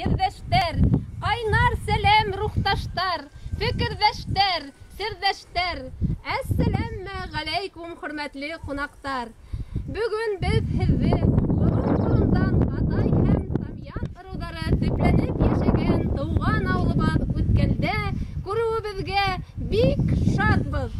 ерҙәштәр, ҡайнар сәләм рухташтар, фекерҙәштәр, серҙәштәр. Әссәләмә ғәләйкүм, хөрмәтле ҡунаҡтар. Бөгөн беҙ һеҙҙе борон-борондан Атай һәм Тамъян ырыуҙары төпләнеп йәшәгән тыуған ауылыбыҙ Үткәлдә күреүебеҙгә бик шатбыҙ.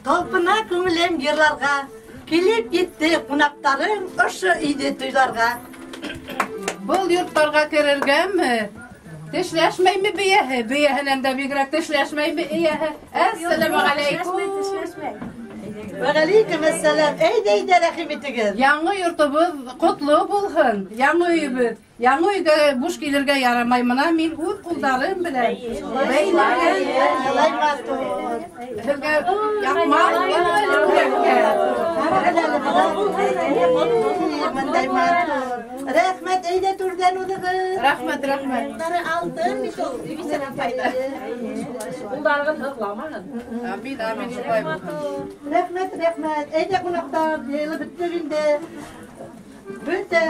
Талпына күңелем йырларға, килеп етте ҡунаҡтарым ошо өйҙө туйларға. Был йорттарға керергәме? Тешләшмәйме бейәһе? Бейәһенән дә бигерәк тешләшмәйме эйәһе? Әссәләмү ғәләйкүм. Вәғәләйкүм әссәләм. Әйҙә, әйҙә, рәхим итегеҙ. Яңы йортобоҙ ҡотло булһын. Яңы өйөбөҙ. Яңы өйгә буш килергә ярамай. Мына мин үҙ ҡулдарым белән бәйләгән. Шулай матур. Һеҙгә яҡмаҡ бүләккә. Мындай матур. Рәхмәт, әйҙә түрҙән уҙығыҙ. Рәхмәт, рәхмәт. Алтын бит ул. Ҡулдарығыҙ һыҙламаһын. Амин, амин, шулай булһын. Рәхмәт, рәхмәт. Әйҙә ҡунаҡтар, йыйылып бөттөк инде. Бөтә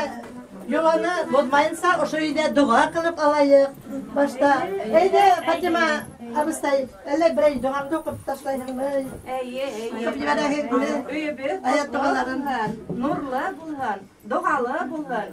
йоланы боҙмайынса ошо өйҙә доға ҡылып алайыҡ. Башта. Әйҙә, Фатима абыстай, әллә берәй доғаңды уҡып ташлайһыңмы? Эйе, эйе. Уҡып ебәрәһеңме? Өйөбөҙ Аят доғаларын. Нурлы булһын, доғалы булһын.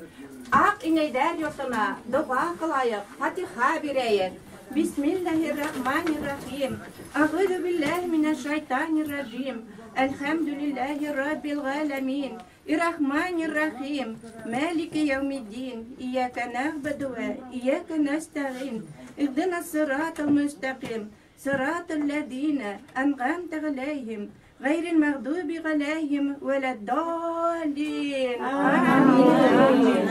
Аҡ инәйҙәр йортона доға ҡылайыҡ, фатиха бирәйек. Бисмиллаһир-рахманир-рахим. Әғүҙү биллаһи минәш-шайтанир-ражим. Әлхәмдүлиллаһи раббил ғәләмин. Иррахманир-рахим. Малики яумиддин. Иyyaka нәғбуду вә иyyaka нәстәғин. Иһдинас сиратал мустақим. Сиратал ләзина әнғәмтә ғәләйһим. Ғәйрил мәғдүби ғәләйһим вәләд-даллин. Амин.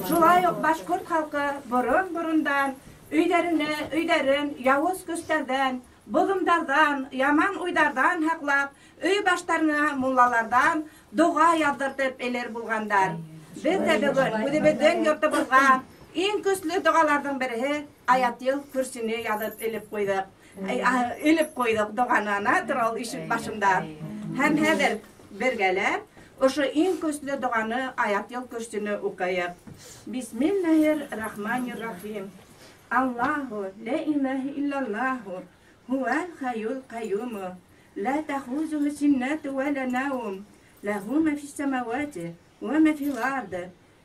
Шулай уҡ башҡорт халҡы борон-борондан өйҙәрен яуыз көстәрҙән, боҙомдарҙан, яман уйҙарҙан һаҡлап, өй баштарына муллаларҙан доға яҙҙыртып элер булғандар. Беҙ ҙә бөгөн үҙебеҙҙең йортобоҙға иң көслө доғаларҙың береһе Аятил Көрсөнө яҙып элеп ҡуйҙыҡ. Элеп ҡуйҙыҡ доғаны ана тора ул ишек башында. Һәм хәҙер бергәләп ошо иң көслө доғаны Аятил Көрсөнө уҡыйыҡ. Бисмиллаһир-рахманир-рахим. Аллаху ла илаһа иллаллаху хуал хайул каюм ла тахузуху синнату ва ла наум лаху ма фис самавати ва ма фил ард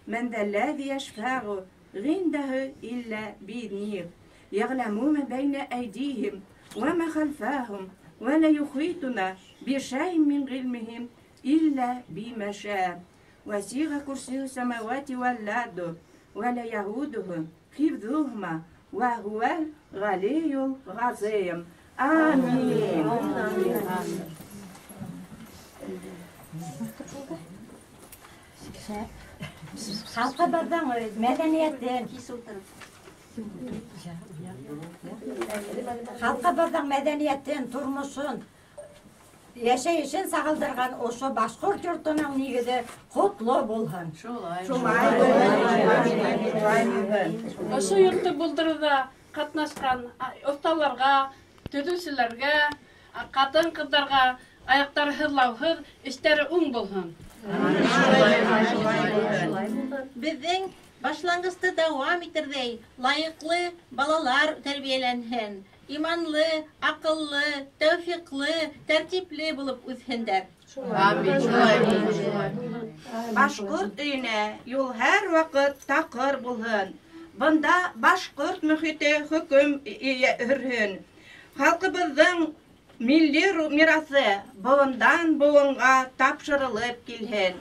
ман заллази яшфау гиндаху илля биидних يعلم ما بين أيديهم وما خلفهم ولا يحيطون بشيء من علمهم إلا بما شاء وسع كرسيه السماوات والأرض ولا يؤوده حفظهما وهو العلي العظيم. آمين. Халҡыбыҙҙың мәҙәниәтен, халҡыбыҙҙың мәҙәниәтен, тормошон, йәшәйешен сағылдырған ошо башҡорт йортоноң нигеҙе ҡотло булһын. Шулай. Шулай. Ошо йортто булдырыуҙа ҡатнашҡан оҫталарға, төҙөүселәргә, ҡатын-ҡыҙҙарға аяҡтары һыҙлауһыҙ, эштәре уң булһын. Беҙҙең башланғысты дауам итерҙәй лайыҡлы балалар тәрбиәләнһен, иманлы, аҡыллы, тәүфиҡлы, тәртипле булып үҫһендәр. Башҡорт өйөнә юл һәр ваҡыт таҡыр булһын. Бында башҡорт мөхите хөкөм һөрһөн. Халҡыбыҙҙың милли мираҫы быуындан быуынға тапшырылып килһен.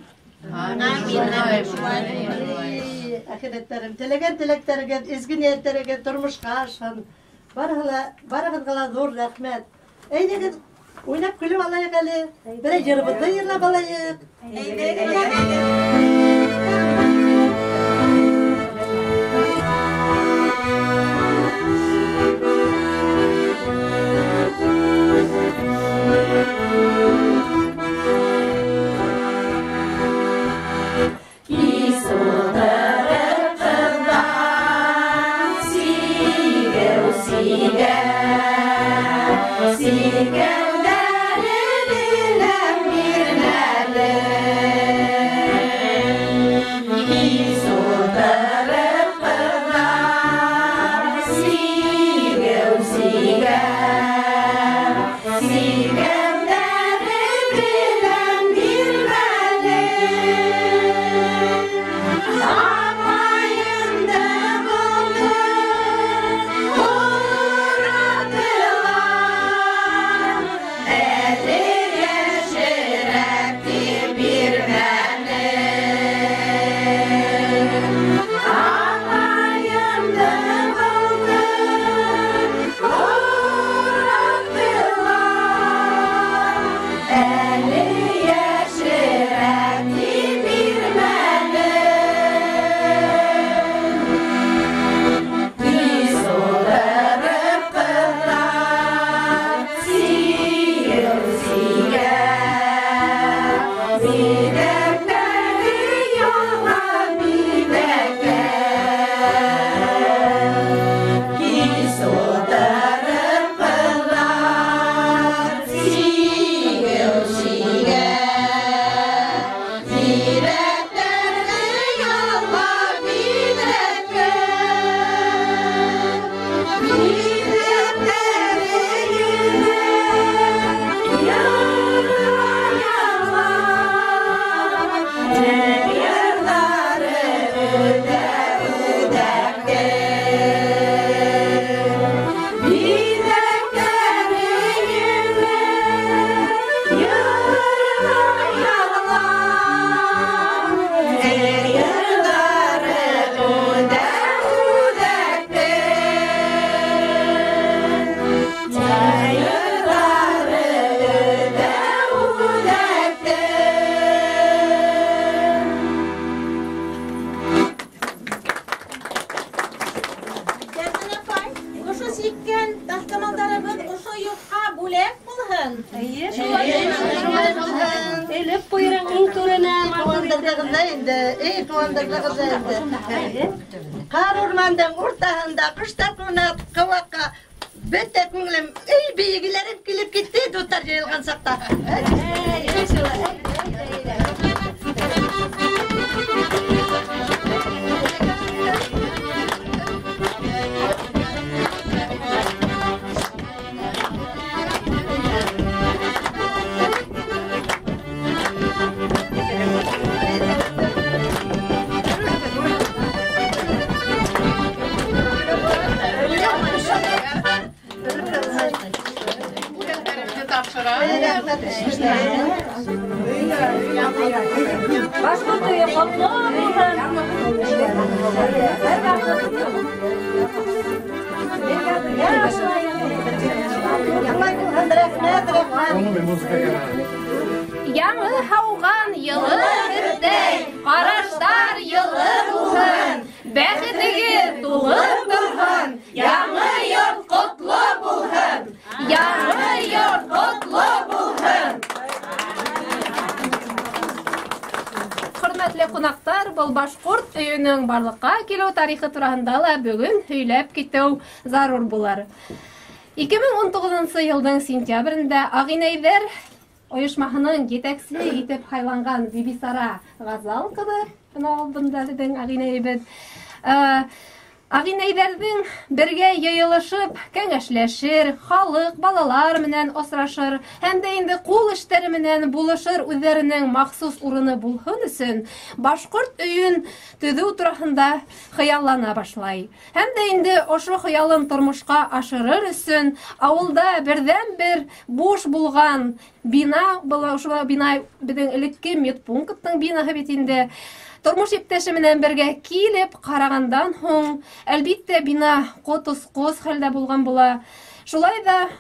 Әхирәттәрем, теләгән теләктәрегеҙ, изге ниәттәрегеҙ тормошҡа ашһын. Барығыҙға ла ҙур рәхмәт. Әйҙәгеҙ, уйнап көлөп алайыҡ әле. Берәй йырыбыҙҙы йырлап алайыҡ. Ҡар урмандың уртаһында ҡоштар ҡуна ҡыуаҡҡа, бөтә күңелем, эй, бейегеләрем килеп китте, дуҫтар йыйылған саҡта. Башҡорт өйө ҡотло булһын. Яңы һауған йылы һөттәй, ҡараштар йылы булһын, бәхетегеҙ тулып торһон, яңы йорт ҡотло булһын, яңы йорт ҡотло булһын. Хөрмәтле ҡунаҡтар, был башҡорт өйөнөң барлыҡҡа килеү тарихы тураһында ла бөгөн һөйләп китеү зарур булыр. 2019 йылдың сентябрендә Ағинәйҙәр ойошмаһының етәксеһе итеп һайланған Бибисара Ғазал ҡыҙы, бына алдында беҙҙең ағинәйебеҙ, ағинәйҙәрҙең бергә йыйылышып кәңәшләшер, халыҡ, балалар менән осрашыр һәм дә инде ҡул эштәре менән булышыр үҙҙәренең махсус урыны булһын өсөн башҡорт өйөн төҙөү тураһында хыяллана башлай. Һәм дә инде ошо хыялын тормошҡа ашырыр өсөн ауылда берҙән-бер буш булған бина, был ошо бина беҙҙең элекке медпункттың бинаһы бит инде. Тормош иптәше менән бергә килеп ҡарағандан һуң, әлбиттә, бина ҡотосҡос хәлдә булған була. Шулай ҙа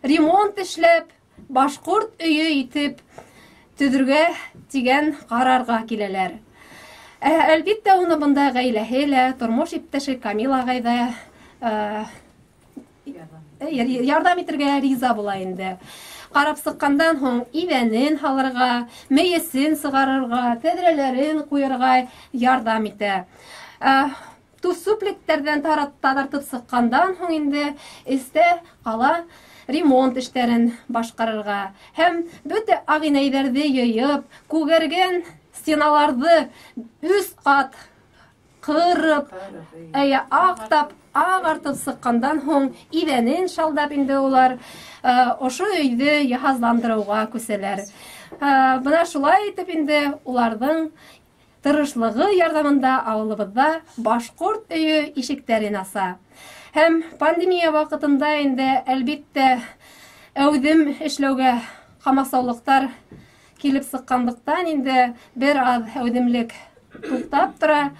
ремонт эшләп, башҡорт өйө итеп төҙөргә тигән ҡарарға киләләр. Әлбиттә, уны бында ғаиләһе лә, тормош иптәше Камил ағай ҙа ярҙам итергә риза була инде. Ҡарап сыҡҡандан һуң иҙәнен һалырға, мейесен сығарырға, тәҙрәләрен ҡуйырға ярҙам итә. Тусупликтәрҙән таҙартып сыҡҡандан һуң инде эстә ҡала ремонт эштәрен башҡарырға һәм бөтә ағинәйҙәрҙе йыйып, күгәргән стеналарҙы өс ҡат ҡырып, аҡтап, ағартып сыҡҡандан һуң иҙәнен шалдап инде улар ошо өйҙө йыһазландырыуға күсәләр. Бына шулай итеп инде уларҙың тырышлығы ярҙамында ауылыбыҙҙа башҡорт өйө ишектәрен аса. Һәм пандемия ваҡытында инде әлбиттә әүҙем эшләүгә ҡамасаулыҡтар килеп сыҡҡанлыҡтан инде бер аҙ әүҙемлек туҡтап тора.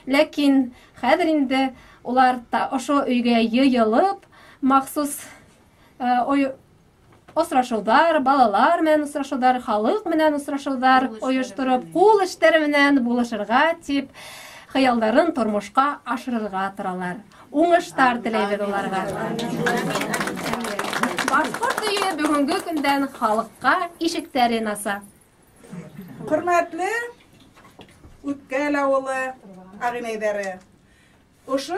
Ләкин хәҙер инде улар ошо өйгә йыйылып, махсус осрашыуҙар, балалар менән осрашыуҙар, халыҡ менән осрашыуҙар ойоштороп, ҡул эштәре менән булышырға тип хыялдарын тормошҡа ашырырға торалар. Уңыштар теләйбеҙ уларға. Башҡорт өйө бөгөнгө көндән халыҡҡа ишектәрен аса. Хөрмәтле Үткәл ауылы ағинәйҙәре, ошо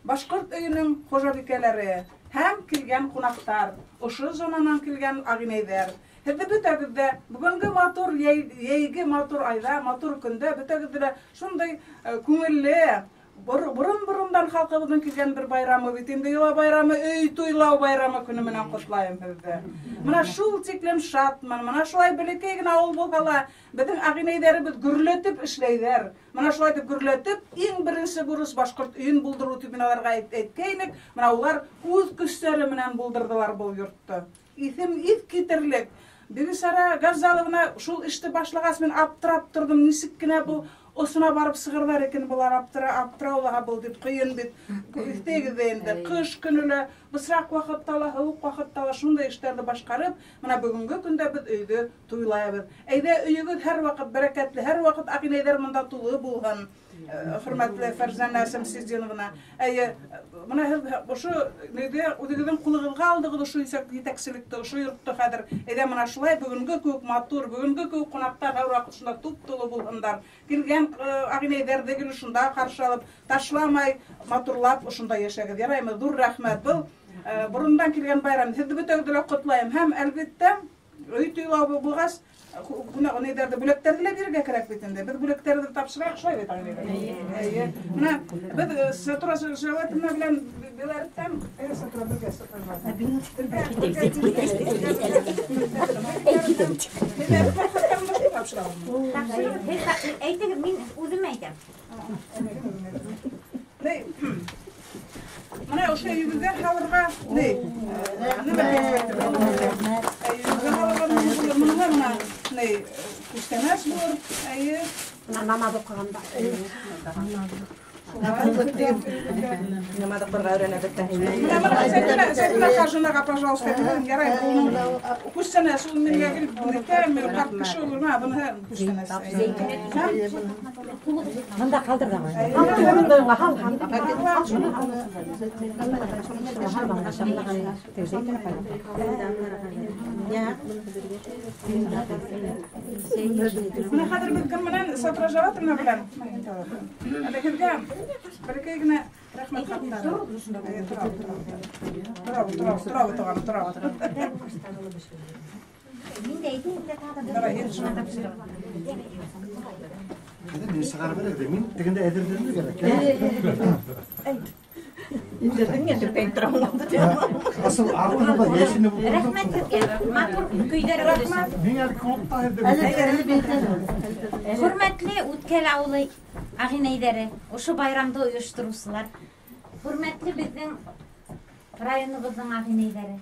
башҡорт өйөнөң хужабикәләре һәм килгән ҡунаҡтар, ошо зонанан килгән ағинәйҙәр, һеҙҙе бөтәгеҙ ҙә бөгөнгө матур йәйге матур айҙа, матур көндә бөтәгеҙҙе лә шундай күңелле, борон-борондан халҡыбыҙҙың килгән бер байрамы бит инде, йола байрамы, өй туйлау байрамы көнө менән ҡотлайым һеҙҙе. Мына шул тиклем шатмын, мына шулай бәләкәй генә ауыл булһа ла, беҙҙең ағинәйҙәребеҙ гөрләтеп эшләйҙәр. Мына шулай итеп гөрләтеп, иң беренсе бурыс башҡорт өйөн булдырыу тип мин уларға әйткәйнек. Мына улар үҙ көстәре менән булдырҙылар был йортто. Иҫем иҫ китерлек. Бибисара Ғазаловна шул эште башлағас мин аптырап торҙом, нисек кенә был осона барып сығырҙар икән былар, аптыраулаһа был дип ҡыйын бит. Иҫтәгеҙ ҙә инде, ҡыш көнө лә, бысраҡ ваҡытта ла, һыуыҡ ваҡытта ла шундай эштәрҙе башҡарып, мына бөгөнгө көндә беҙ өйҙө туйлайбыҙ. Әйҙә өйөгөҙ һәр ваҡыт бәрәкәтле, һәр ваҡыт ағинәйҙәр мында тулы булһын. Хөрмәтле Фәрзәнә Шәмсетдиновна, әйе, мына һеҙ ошо нейҙә үҙегеҙҙең ҡулығыҙға алдығыҙ ошо етәкселекте, ошо йортто хәҙер. Әйҙә мына шулай бөгөнгө кеүек матур, бөгөнгө кеүек ҡунаҡтар һәр ваҡыт шунда туп-тулы булһындар. Килгән ағинәйҙәрҙе гел шунда ҡаршы алып, ташламай, матурлап ошонда йәшәгеҙ. Яраймы? Ҙур рәхмәт. Был борондан килгән байрам. Һеҙҙе бөтәгеҙҙе лә ҡотлайым. Һәм әлбиттә өй туйлау булғас, нейҙәрҙе, бүләктәрҙе лә бирергә кәрәк бит инде. Беҙ бүләктәрҙе тапшырайыҡ, шулай бит, ағинәйҙәр? Эйе. Мына беҙ Сатура Шәүәтовна белән Беләреттән, Сатура бергә Әйтегеҙ, мин үҙем әйтәм. Мына ошо өйөгөҙгә һалырға, ни? Нимә кәрәк? Өйөгөҙгә һалырға. Намаҙ уҡығанда. Намаҙ уҡырға өйрәнә бөттө. Зәйтүнә хажинаға, пожалуйста, ярай. Күстәнәс, ул миңә килеп мин ҡарт кеше ул, мына быныһы күстәнәс. Мында ҡалдырҙың. Мына хәҙер беҙ кем менән Сатражаватовна белән. Әле һеҙгә бер-ике генә рәхмәт хаттары. Тора, туған, тора. Мин дә әйтәйем дә тағы. Давай, Мин сығарып бирәм. Мин тегендә әҙерләнергә кәрәк. Индерҙең инде пәйтрам. Асыл артында йәшене булды. Рәхмәт һеҙгә, матур көйҙәрегеҙ өсөн. Мин әле клубта инде. Хөрмәтле Үткәл ауылы ағинәйҙәре, ошо байрамды ойоштороусылар, хөрмәтле беҙҙең районыбыҙҙың ағинәйҙәре.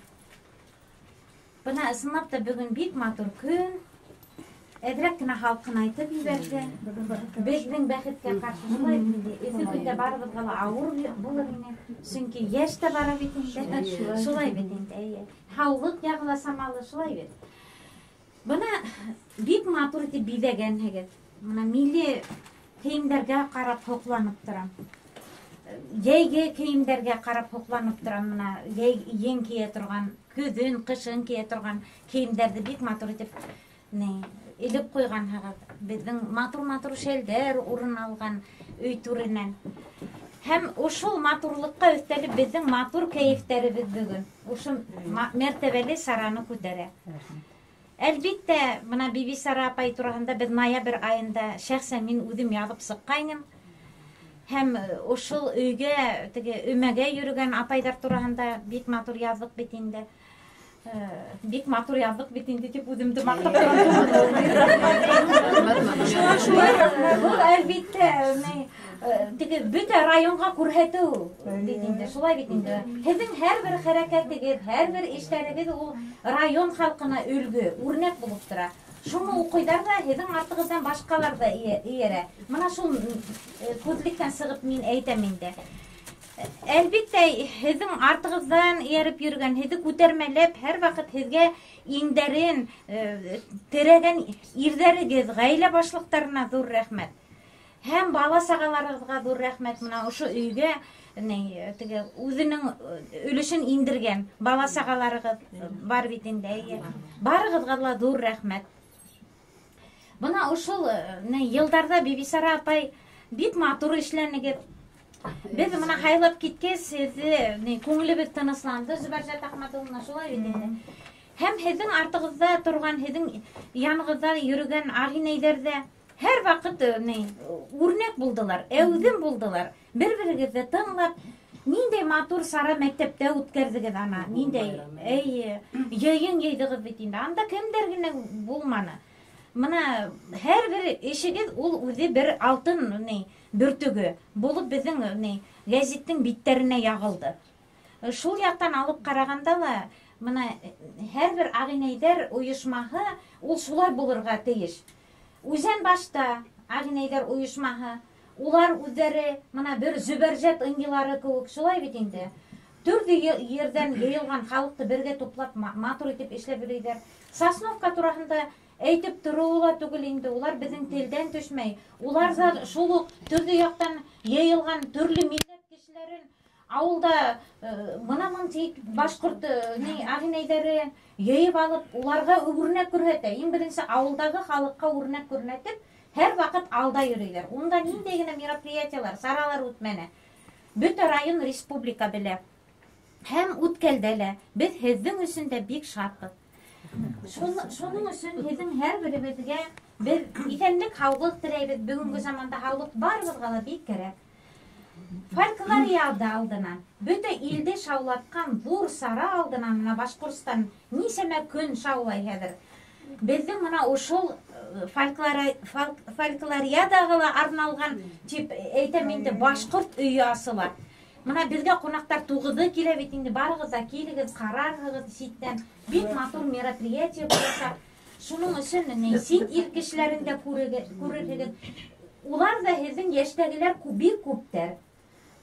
Бына ысынлап та бөгөн бик матур көн. Әҙерәк кенә һалҡынайтып ебәрҙе. Беҙҙең бәхеткә ҡаршы шулай инде. Эҫе көндә барыбыҙға ла ауыр булыр ине. Сөнки йәш тә бара бит инде. Шулай бит инде. Эйе. Һаулыҡ яғы ла самалы, шулай бит. Бына бик матур итеп биҙәгәнһегеҙ. Бына милли кейемдәргә ҡарап һоҡланып торам. Йәйге кейемдәргә ҡарап һоҡланып торам. Бына йәй кейә торған, көҙөн, ҡышын кейә торған кейемдәрҙе бик матур итеп элеп ҡуйғанһығыҙ. Беҙҙең матур-матур шәлдәр урын алған өй түренән. Һәм ошол матурлыҡҡа өҫтәлеп беҙҙең матур кәйефтәребеҙ бөгөн ошо мәртәбәле сараны күтәрә. Әлбиттә, бына Бибисара апай тураһында беҙ ноябрь айында шәхсән мин үҙем яҙып сыҡҡайным. Һәм ошол өйгә, теге өмәгә йөрөгән апайҙар тураһында бик матур яҙҙыҡ бит инде. Бик матур яҙҙыҡ бит инде тип үҙемде маҡтап торам. Был әлбиттә, теге бөтә районға күрһәтеү бит инде, шулай бит инде. Һеҙҙең һәр бер хәрәкәтегеҙ, һәр бер эштәрегеҙ ул район халҡына өлгө, үрнәк булып тора. Шуны уҡыйҙар ҙа, һеҙҙең артығыҙҙан башҡалар ҙа эйәрә. Бына шул күҙлектән сығып мин әйтәм инде. Әлбиттә, һеҙҙең артығыҙҙан эйәреп йөрөгән, һеҙҙе күтәрмәләп, һәр ваҡыт һеҙгә иңдәрен терәгән ирҙәрегеҙ, ғаилә башлыҡтарына ҙур рәхмәт. Һәм бала сағаларығыҙға ҙур рәхмәт. Бына ошо өйгә теге үҙенең өлөшөн индергән бала сағаларығыҙ бар бит инде. Барығыҙға ла ҙур рәхмәт. Бына ошол йылдарҙа Бибисара апай бик матур эшләнегеҙ. Беҙ бына һайлап киткәс, һеҙҙе күңелебеҙ тынысланды, Зөбәржәт Әхмәтулловна, шулай бит инде. Һәм һеҙҙең артығыҙҙа торған, һеҙҙең янығыҙҙа йөрөгән ағинәйҙәр ҙә һәр ваҡыт үрнәк булдылар, әүҙем булдылар. Бер-берегеҙҙе тыңлап, ниндәй матур сара мәктәптә үткәрҙегеҙ ана, ниндәй йыйын йыйҙығыҙ бит инде. Анда кемдәр генә булманы. Бына һәр бер эшегеҙ ул үҙе бер алтын бөртөгө булып беҙҙең гәзиттең биттәренә яғылды. Шул яҡтан алып ҡарағанда ла бына һәр бер ағинәйҙәр ойошмаһы ул шулай булырға тейеш. Үҙән башта ағинәйҙәр ойошмаһы, улар үҙҙәре бына бер Зөбәржәт ынйылары кеүек, шулай бит инде. Төрлө ерҙән йыйылған халыҡты бергә туплап матур итеп эшләп йөрөйҙәр. Сосновка тураһында әйтеп тороуы ла түгел инде, улар беҙҙең телдән төшмәй. Улар ҙа шул уҡ төрлө яҡтан йыйылған төрлө милләт кешеләрен ауылда бына мынтик башҡорт ағинәйҙәре йыйып алып, уларға үрнәк күрһәтә. Иң беренсе ауылдағы халыҡҡа үрнәк күрһәтеп, һәр ваҡыт алда йөрөйҙәр. Унда ниндәй генә мероприятиелар, саралар үтмәне. Бөтә район, республика белә. Һәм Үткәлдә лә беҙ һеҙҙең өсөн дә бик шатбыҙ. Шуның өсөн һеҙҙең һәр беребеҙгә беҙ иҫәнлек, һаулыҡ теләйбеҙ. Бөгөнгө заманда һаулыҡ барыбыҙға ла бик кәрәк. Фольклориада алдынан, бөтә илде шаулатҡан ҙур сара алдынан бына Башҡортостан нисәмә көн шаулай хәҙер. Беҙҙең бына ошол фольклориадаға ла арналған тип әйтәм инде, башҡорт өйө асыла. Бына беҙгә ҡунаҡтар туғыҙы килә бит инде, барығыҙ ҙа килегеҙ, ҡарарһығыҙ ситтән. Бик матур мероприятие буласаҡ. Шуның өсөн сит ил кешеләрен дә күрерһегеҙ. Улар ҙа һеҙҙең йәштәгеләр бик күптәр.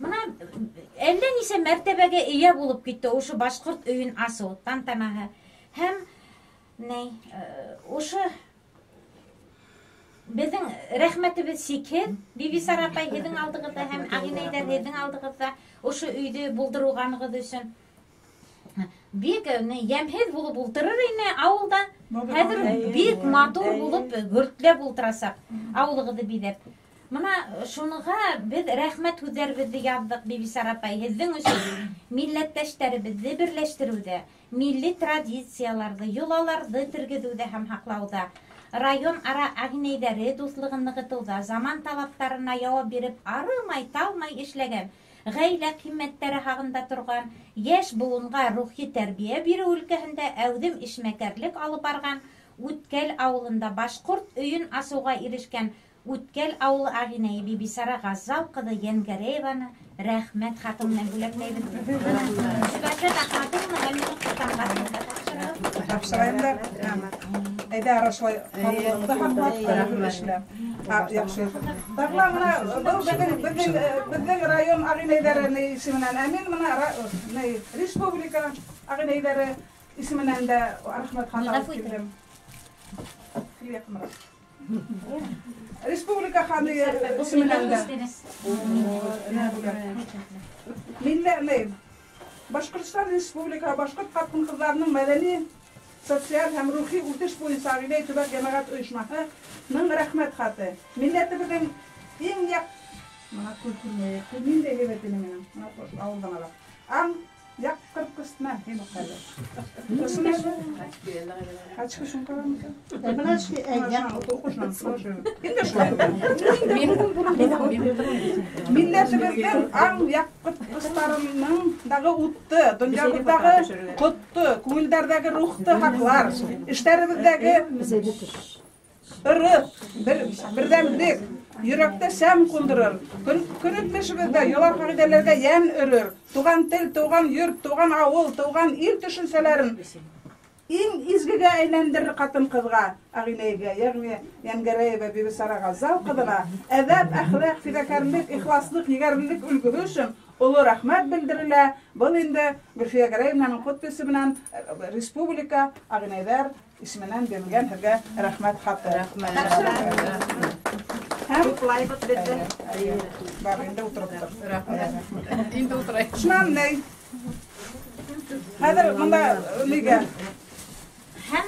Мына әллә нисә мәртәбәгә эйә булып китте ошо башҡорт өйөн асыу тантанаһы. Һәм ни ошо беҙҙең рәхмәтебеҙ сикһеҙ, Бибисара апай, һеҙҙең алдығыҙҙа һәм ағинәйҙәр һеҙҙең алдығыҙҙа ошо өйҙө булдырыуғанығыҙ өсөн. Бик йәмһеҙ булып ултырыр ине ауылда. Хәҙер бик матур булып гөртләп ултырасаҡ ауылығыҙҙы биҙәп. Мына шуныға беҙ рәхмәт һүҙҙәребеҙҙе яҙҙыҡ, Бибисара апай, һеҙҙең өсөн милләттәштәребеҙҙе берләштереүҙә, милли традицияларҙы, йолаларҙы тергеҙеүҙә һәм һаҡлауҙа, район ара ағинәйҙәре дуҫлығын нығытыуҙа, заман талаптарына яуап биреп, арымай, талмай эшләгән, ғаилә ҡиммәттәре һағында торған, йәш быуынға рухи тәрбиә биреү өлкәһендә әүҙем эшмәкәрлек алып барған, Үткәл ауылында башҡорт өйөн асыуға ирешкән Үткәл ауылы ағинәйе Бибисара Ғаззал ҡыҙы Йәнгәрәеваны рәхмәт хаты менән бүләкләйбеҙ. Зөбәржәт Әхмәтуллина минең ҡатынға тапшырайым да. Әйҙә, ара шулай ҡабуллыҡты һаҡлап, эшлә. Яҡшы. Тағла мына был беҙҙең район ағинәйҙәре исеменән, ә мин мына республика ағинәйҙәре исеменән дә рәхмәт хаты алып килдем. Республика ханы исеменән дә. Милләт Башҡортостан Республика башҡорт ҡатын-ҡыҙҙарының мәҙәни, социаль һәм рухи үҫеш буйынса ағинәй төбәк йәмәғәт ойошмаһының рәхмәт хаты. Милләтебеҙҙең иң яҡ мына күҙ күрмәй, күҙ ниндәй һәйбәт ине минең. Мына ауылдан ала. Аң яҡ ҡырҡысына һин уҡайҙы. Очки шун ҡарам икән. Мына Инде шулай. Милләтебеҙҙең аң яҡ ҡыртҡыстарының дағы утты, донъябыҙҙағы ҡотто, күңелдәрҙәге рухты һаҡлар, эштәребеҙҙәге ырыҫ, берҙәмлек, йөрәктә сәм ҡундырыр, көнитмешебеҙҙә йола ҡағиҙәләргә йән өрөр, туған тел, тыуған йорт, тыуған ауыл, тыуған ил төшөнсәләрен иң изгегә әйләндерер ҡатын-ҡыҙға, ағинәйгә, йәғни Йәнгәрәева Бибисара Ғаззал ҡыҙына әҙәп, әхлаҡ, фиҙакәрлек, ихласлыҡ, егәрлелек өлгөһө өсөн оло рәхмәт белдерелә. Был инде Гөлфиә Гәрәевнаның подписе менән республика ағинәйҙәр исеменән бирелгән һеҙгә рәхмәт хаты. Рәхмәт. Һәм Ҡотлайбыҙ беҙҙе. Бар, инде ултырып тор. Рәхмәт. Инде ултырайыҡ. Шунан ни? Хәҙер бында нигә? Һәм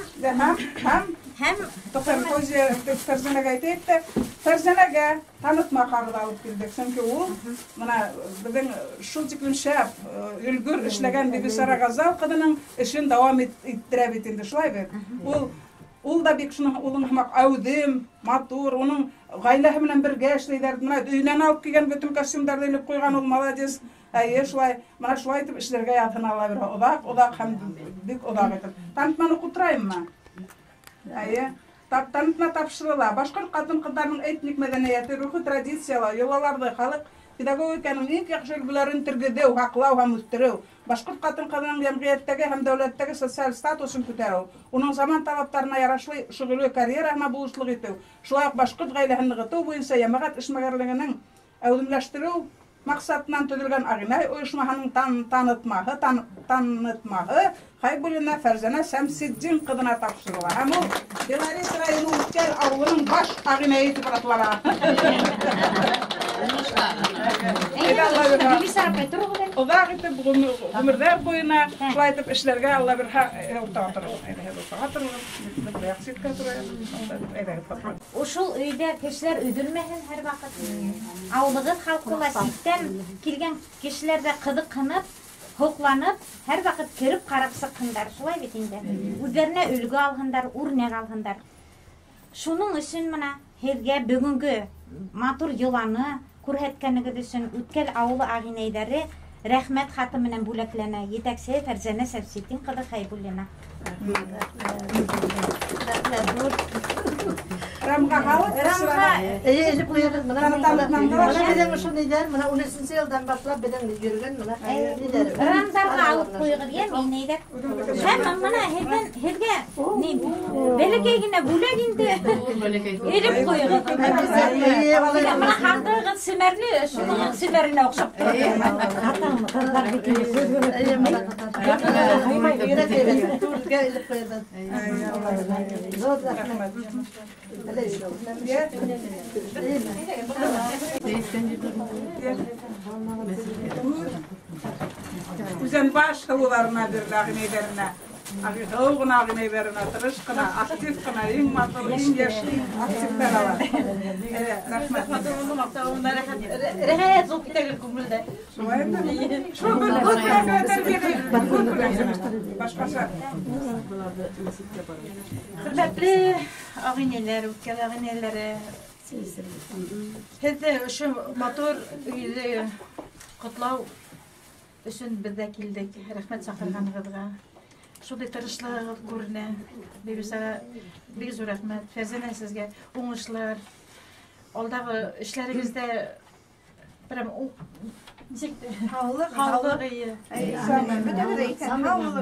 һәм Туҡтам, Фәүзиә Фәрзәнәгә әйтәйек тә, Фәрзәнәгә танытма ҡағыҙы алып килдек. Сөнки ул мына беҙҙең шул тиклем шәп, өлгөр эшләгән Бибисара Ғаззал ҡыҙының эшен дауам иттерә бит инде, шулай бит. Ул да бик шуның улың һымаҡ әүҙем, матур, уның ғаиләһе менән бергә эшләйҙәр. Мына өйөнән алып килгән бөтөн костюмдарҙы элеп ҡуйған ул, молодец. Әйе, шулай, мына шулай итеп эшләргә яҙһын Алла бирһә. Оҙаҡ, оҙаҡ һәм бик оҙаҡ итеп. Танытманы уҡытырайыммы? Әйе. Танытма тапшырыла. Башҡорт ҡатын-ҡыҙҙарының этник мәҙәниәте, рухи традициялар, йолаларҙы, халыҡ педагогиканың иң яҡшы өлгөләрен тергеҙеү, һаҡлау һәм үҫтереү, башҡорт ҡатын-ҡыҙының йәмғиәттәге һәм дәүләттәге социаль статусын күтәреү, уның заман талаптарына ярашлы шөғөлө карьераһына булышлыҡ итеү, шулай уҡ башҡорт ғаиләһен нығытыу буйынса йәмәғәт эшмәкәрлегенең әүҙемләштереү маҡсатынан төҙөлгән ағинәй ойошмаһының танытмаһы Хәйбуллина Фәрзәнә Сәмсетдин ҡыҙына тапшырыла. Һәм ул Белорет районы Үткәл ауылының баш ағинәйе тип атлана. Оҙаҡ итеп ғүмерҙәр буйына шулай итеп эшләргә Алла бирһә, уртаға тороғоҙ. Әйҙә, уртаға тороғоҙ. Бер ситкә торайыҡ. Әйҙә, Ошол өйҙә кешеләр өҙөлмәһен һәр ваҡыт. Ауылығыҙ халҡы ла ситтән килгән кешеләр ҙә ҡыҙыҡһынып, һоҡланып, һәр ваҡыт кереп ҡарап сыҡһындар. Шулай бит инде. Үҙҙәренә өлгө алһындар, үрнәк алһындар. Шуның өсөн мына һеҙгә бөгөнгө матур йоланы күрһәткәнегеҙ өсөн Үткәл ауылы ағинәйҙәре рәхмәт хаты менән бүләкләнә. Етәксеһе Фәрзәнә Сәмсетдин ҡыҙы Хәйбуллина. Рәхмәт. Рамға һалып, рамға. Эйе, элеп ҡуйығыҙ. Мына мына беҙҙең ошо ниҙәр, мына 13-нсе йылдан башлап беҙҙең йөрөгән мына ниҙәр. Рамдарға алып ҡуйығыҙ, йә, инәйҙәр. Һәм мына һеҙҙән һеҙгә ни бәләкәй генә бүләк инде. Элеп ҡуйығыҙ. Мына һандығыҙ семәрле, шуның семәренә оҡшап тора. Ҡыҙҙар бит инде. Эйе, мына түргә элеп ҡуйығыҙ. Ҙур рәхмәт. Үҙенбаш һылыуҙарына бирелә, ағинәйҙәренә. Һылыу ғына ағинәйҙәренә, тырыш ҡына, актив ҡына, иң матур, иң йәш, иң активтар алар. Рәхмәт. Рәхәт булып китә күңелдә. Шулай инде. Шул бер күҙ белән тәрбиәләй, күҙ белән башҡаса. Хөрмәтле ағинәләр, үткән ағинәләре, һеҙҙе ошо матур өйҙө ҡотлау өсөн беҙ ҙә килдек. Рәхмәт саҡырғанығыҙға. Шундай тырышлығығыҙ күренә. Бибисара, бик ҙур рәхмәт. Фәрзәнә, һеҙгә уңышлар. Алдағы эшләрегеҙҙә прям нисек һаулыҡ, һаулыҡ, эйе.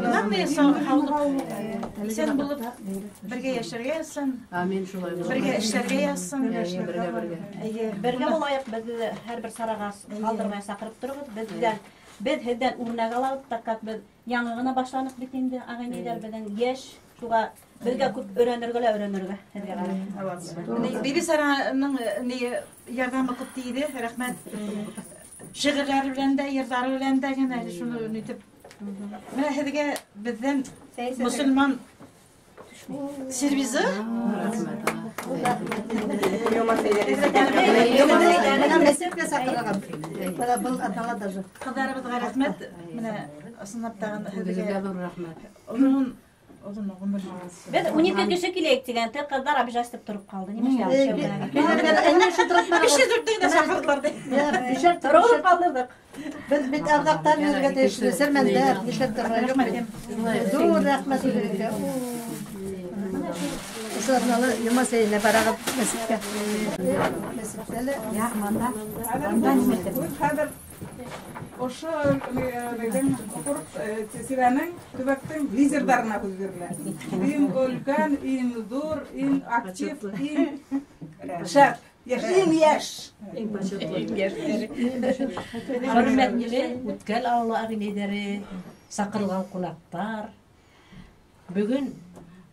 Главное, һаулыҡ. Иҫән булып бергә йәшәргә яҙһын. Амин, шулай булһын. Бергә эшләргә яҙһын. Бергә, бергә. Эйе. Бергә булайыҡ, беҙҙе һәр бер сараға ҡалдырмай саҡырып тороғоҙ. Беҙ һеҙҙән үрнәк алабыҙ, так как беҙ яңы ғына башланыҡ бит инде, ағинәйҙәр беҙҙең йәш, шуға беҙгә күп өйрәнергә лә өйрәнергә һеҙгә ҡарап. Бибисараның ярҙамы күп тейҙе, рәхмәт. Шиғырҙары белән дә, йырҙары белән дә генә әле шуны нитеп. Менә һеҙгә беҙҙән мосолман сервизы. Ҡыҙҙарыбыҙға рәхмәт. Менә ысынлап тағын һеҙгә ҙур рәхмәт. Оҙон оҙон ғүмер. Беҙ 12 кеше киләйек тигән, тик ҡыҙҙар обижать итеп тороп ҡалды. Нимә эшләп? Биш йөҙ дүрттә генә саҡырҙылар. Тороп ҡалдырҙыҡ. Беҙ бит арҙаҡтар йөрөргә тейешле, сермәндәр, нишләп торған. Ҙур рәхмәт һеҙгә. Ошоларны йома сәйенә барағыҙ мәсеткә. Мәсеттә лә. Хәҙер ошо беҙҙең округ тирәнең төбәктең лидерҙарына һүҙ бирелә. Иң өлкән, иң ҙур, иң актив, иң шәп, иң йәш. Иң почетлы. Хөрмәтле Үткәл ауылы ағинәйҙәре, саҡырылған ҡунаҡтар. Бөгөн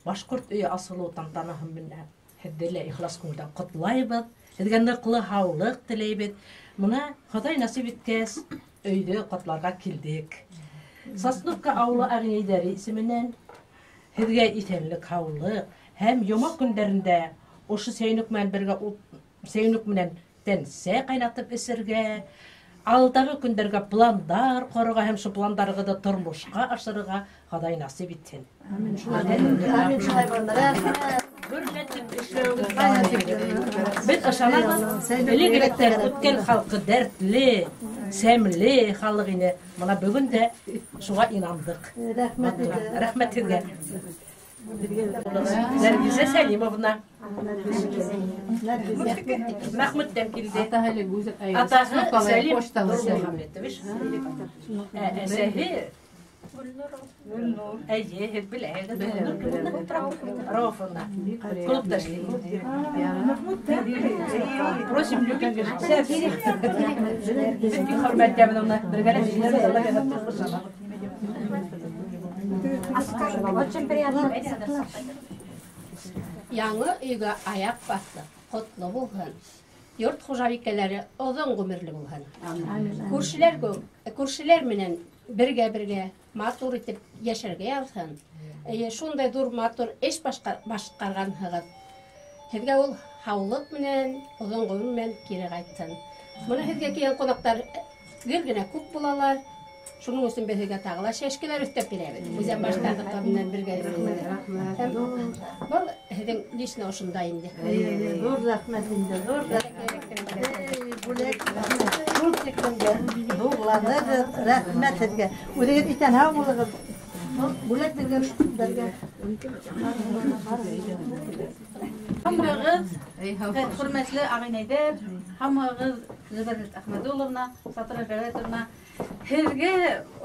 башҡорт өйө асылыу тантанаһы менән һеҙҙе лә ихлас күңелдән ҡотлайбыҙ. Һеҙгә ныҡлы һаулыҡ теләйбеҙ. Мына Хоҙай насип иткәс, өйҙө ҡотларға килдек. Сосновка ауылы ағинәйҙәре исеменән һеҙгә иҫәнлек, һаулыҡ һәм йома көндәрендә ошо сәйнүк менән бергә сәйнүк менән тәнсә ҡайнатып эсергә, алдағы көндәргә пландар ҡорорға һәм шул пландарығыҙҙы тормошҡа ашырырға Хоҙай насип итһен. Амин, шулай булһын. Рәхмәт. Гөрләтеп эшләүегеҙ. Беҙ ышанабыҙ, элек-электән үткән халҡы дәртле, сәмле халыҡ ине. Мына бөгөн дә шуға инандыҡ. Рәхмәт. Рәхмәт һеҙгә. Нәргизә Сәлимовна. Мәхмүттән килде. Атаһы Сәлим Нурмөхәммәтович. Әсәһе Гөлнур. Әйе, һеҙ беләһегеҙ. Рауфовна. Клубта эшләй. Просим любить. Беҙ бик хөрмәтләбеҙ уны. Бергәләп эшләбеҙ, Аллаһ яратһын. Очень приятно. Яңы өйгә аяҡ баҫтыҡ, ҡотло булһын. Йорт хужабикәләре оҙон ғүмерле булһын. Күршеләр менән бергә-бергә матур итеп йәшәргә яҙһын. Шундай ҙур матур эш башҡарғанһығыҙ. Һеҙгә ул һаулыҡ менән, оҙон ғүмер менән кире ҡайтһын. Бына һеҙгә килгән ҡунаҡтар гел генә күп булалар. Шуның өсөн беҙ һеҙгә тағы ла шәшкеләр өҫтәп бирәбеҙ. Үҙән баштарҙыҡы менән бергә. Был һеҙҙең лично ошонда инде. Ҙур рәхмәт инде, ҙур рәхмәт. Бүләк шул тиклемгә ҙурланығыҙ, рәхмәт һеҙгә. Үҙегеҙ иҫән һау булығыҙ. Бүләк биргәндәргә. Һаумыһығыҙ, хөрмәтле ағинәйҙәр, һаумыһығыҙ, Зөбәржәт Әхмәдулловна, Сатра Җәүәтовна. Һеҙгә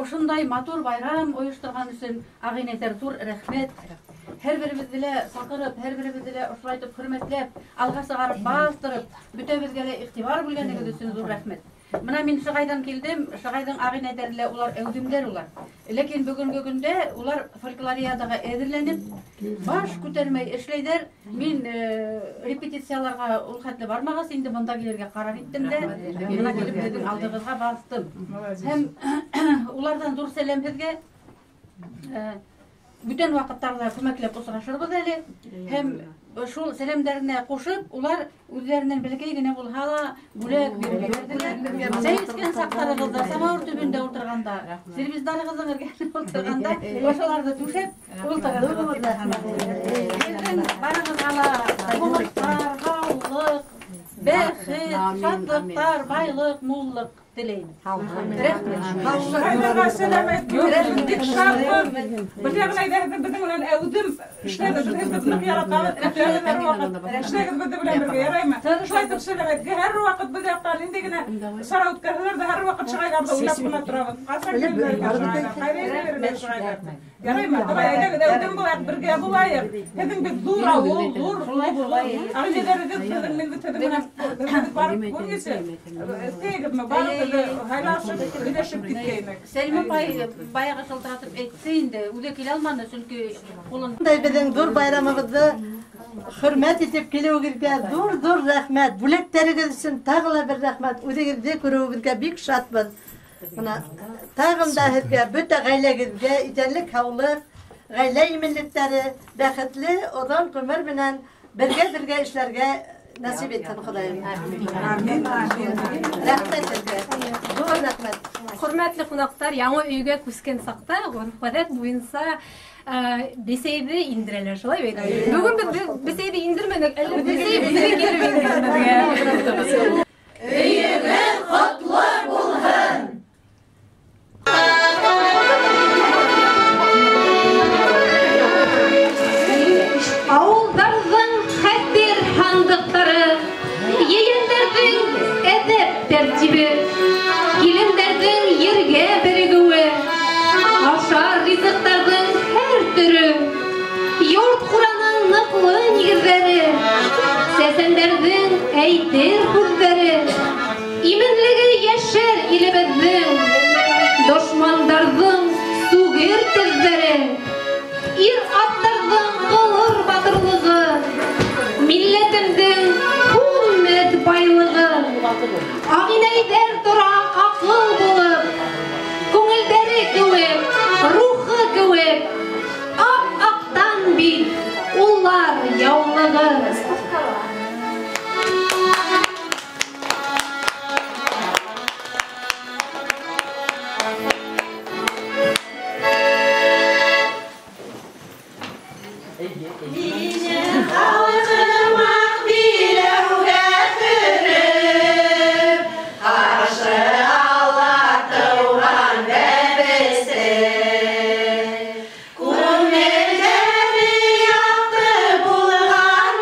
ошондай матур байрам ойошторған өсөн ағинәйҙәр ҙур рәхмәт. Һәр беребеҙҙе лә саҡырып, һәр беребеҙҙе лә ошолайтып хөрмәтләп, алға сығарып, баҫтырып, бөтәбеҙгә лә иғтибар бүлгәнегеҙ өсөн ҙур рәхмәт. Мына мин Шығайҙан килдем, Шығайҙың ағинәйҙәре лә улар әүҙемдәр улар. Ләкин бөгөнгө көндә улар фольклориадаға әҙерләнеп, баш күтәрмәй эшләйҙәр. Мин репетицияларға ул хәтле бармағас, инде бында килергә ҡарар иттем дә, бына килеп һеҙҙең алдығыҙға баҫтым. Һәм уларҙан ҙур сәләм һеҙгә. Бүтән ваҡыттарҙа күмәкләп осрашырбыҙ әле. Һәм шул сәләмдәренә ҡушып, улар үҙҙәренән бәләкәй генә булһа ла бүләк биреп ебәрҙеләр. Сәй эскән саҡтарығыҙҙа, самауыр төбөндә ултырғанда, сервиздарығыҙҙың эргәһендә ултырғанда, ошоларҙы түшәп ултырығыҙ. Һеҙҙең барығыҙға ла уңыштар, һаулыҡ, бәхет, шатлыҡтар, байлыҡ, муллыҡ теләйем. Шағайҙарға сәләм әйтеп, бик шатбыҙ. Беҙ ағинәйҙәр беҙҙең менән әүҙем эшләгеҙ, беҙ һеҙҙе ныҡ яратабыҙ, көтәбеҙ һәр ваҡыт. Эшләгеҙ беҙҙең белән бергә, яраймы? Шулай итеп сәләм әйтеп, һәр ваҡыт беҙ яҡтан ниндәй генә сара үткәрһәләр ҙә, һәр ваҡыт Шағайҙарҙы уйлап ҡына торабыҙ. Ҡасан килерҙәр Шағайҙар, ҡайҙа йөрөрҙәр Шағайҙар. Яраймы? Давай, әйҙәгеҙ, әүҙем булайыҡ, бергә булайыҡ. Һеҙҙең бит ҙур ауыл, ҙур ағинәйҙәрегеҙ беҙҙең мин бит һеҙҙең менән беҙ барып күргәнсе, әйткәйнекме, барып һайлашып, һөйләшеп киткәйнек. Сәлимә апай баяғы шылтыратып әйтте инде, үҙе килә алманы, сөнки ҡулын. Бындай беҙҙең ҙур байрамыбыҙҙы хөрмәт итеп килеүегеҙгә ҙур-ҙур рәхмәт. Бүләктәрегеҙ өсөн тағы ла бер рәхмәт. Үҙегеҙҙе күреүебеҙгә бик шатбыҙ. Бына тағын да һеҙгә, бөтә ғаиләгеҙгә иҫәнлек, һаулыҡ, ғаилә именлектәре, бәхетле оҙон ғүмер менән бергә-бергә эшләргә насип итһен Хоҙайым. Амин, амин. Рәхмәт һеҙгә. Ҙур рәхмәт. Хөрмәтле ҡунаҡтар, яңы өйгә күскән саҡта ғөрөф-ғәҙәт буйынса бесәйҙе индерәләр, шулай бит? Бөгөн беҙ бесәйҙе индермәнек, әле бесәй үҙе килеп инде беҙгә. Өйөгөҙ ҡотло булһын. Ауылдарҙың хәтер һандыҡтары, ейендәрҙең әҙәп тәртибе, килендәрҙең ергә берегеүе, ашар ризыҡтарҙың һәр төрө, йорт ҡураның ныҡлы нигеҙҙәре, сәсәндәрҙең әйтер һүҙҙәре, именлеге йәшәр илебеҙҙең, дошмандарҙың сүгер теҙҙәре, ир-аттарҙың ҡылыр батырлығы, милләтемдең һүнмәҫ байлығы. Ағинәйҙәр тора аҡыл булып, күңелдәре кеүек, рухы кеүек, ап-аҡтан бит улар яулығы. Мине халҡым аҡ биләүгә төрөп, ҡаршы ала тыуған бәбесен. Күңелдәре яҡты булған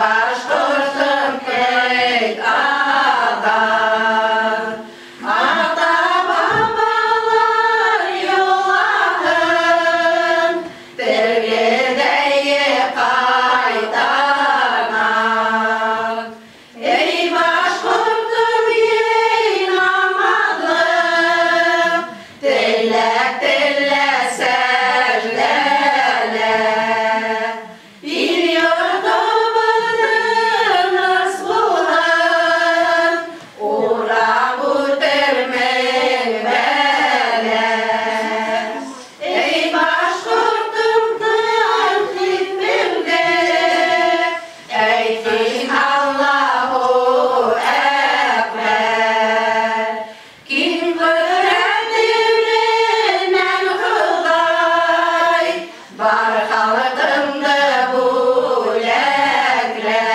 башҡортом, әйт аҙан. Ата-бабалар юллаһын, тергеҙәйе ҡайтанан. Эй, башҡортом, ей намаҙлы, теләк-телә сәждәлә. Ил-йортобоҙ тыныс булһын, урап үтер мең бәлә. Эй, башҡортом, тәүхидеңде әйт һин Аллаһу әкбәр. Киң ҡөҙрәте менән Хоҙай бар халҡыңды бүләклә.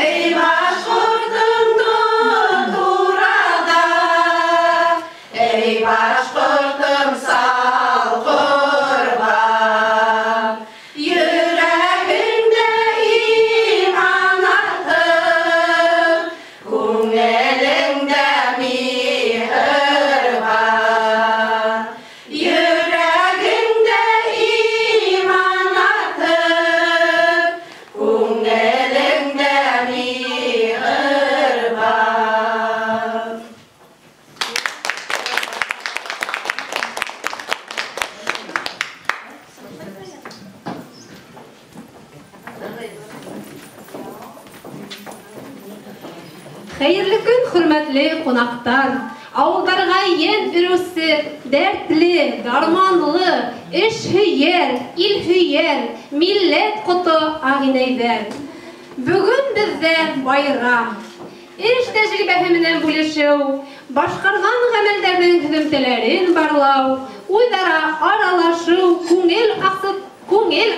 Эй, башҡортом, тот ураҙа, эй, башҡортом, сал ҡорбан. Йөрәгеңдә иман артып, күңелеңдә миһырбан. Йөрәгеңдә иман артып, күңелеңдә миһырбан. Хәйерле көн, хөрмәтле ҡунаҡтар! Ауылдарға йән өрөүсе, дәртле, дарманлы, эш һөйәр, ил һөйәр, милләт ҡото ағинәйҙәр. Бөгөн беҙҙә байрам. Эш тәжрибәһе менән бүлешеү, башҡарған ғәмәлдәрҙең һөҙөмтәләрен барлау, үҙ-ара аралашыу, күңел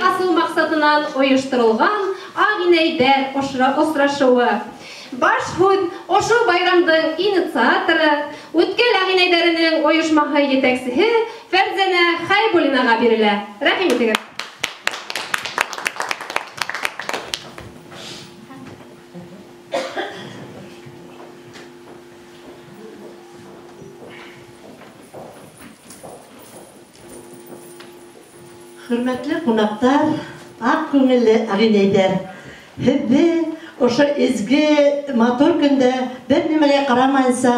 асыу маҡсатынан ойошторолған ағинәйҙәр осрашыуы. Баш һүҙ ошо байрамдың инициаторы, Үткәл ағинәйҙәренең ойошмаһы етәксеһе Фәрзәнә Хәйбуллинаға бирелә. Рәхим итегеҙ. Хөрмәтле ҡунаҡтар, аҡ күңелле ағинәйҙәр, һеҙҙе ошо изге матур көндә бер нимәгә ҡарамайынса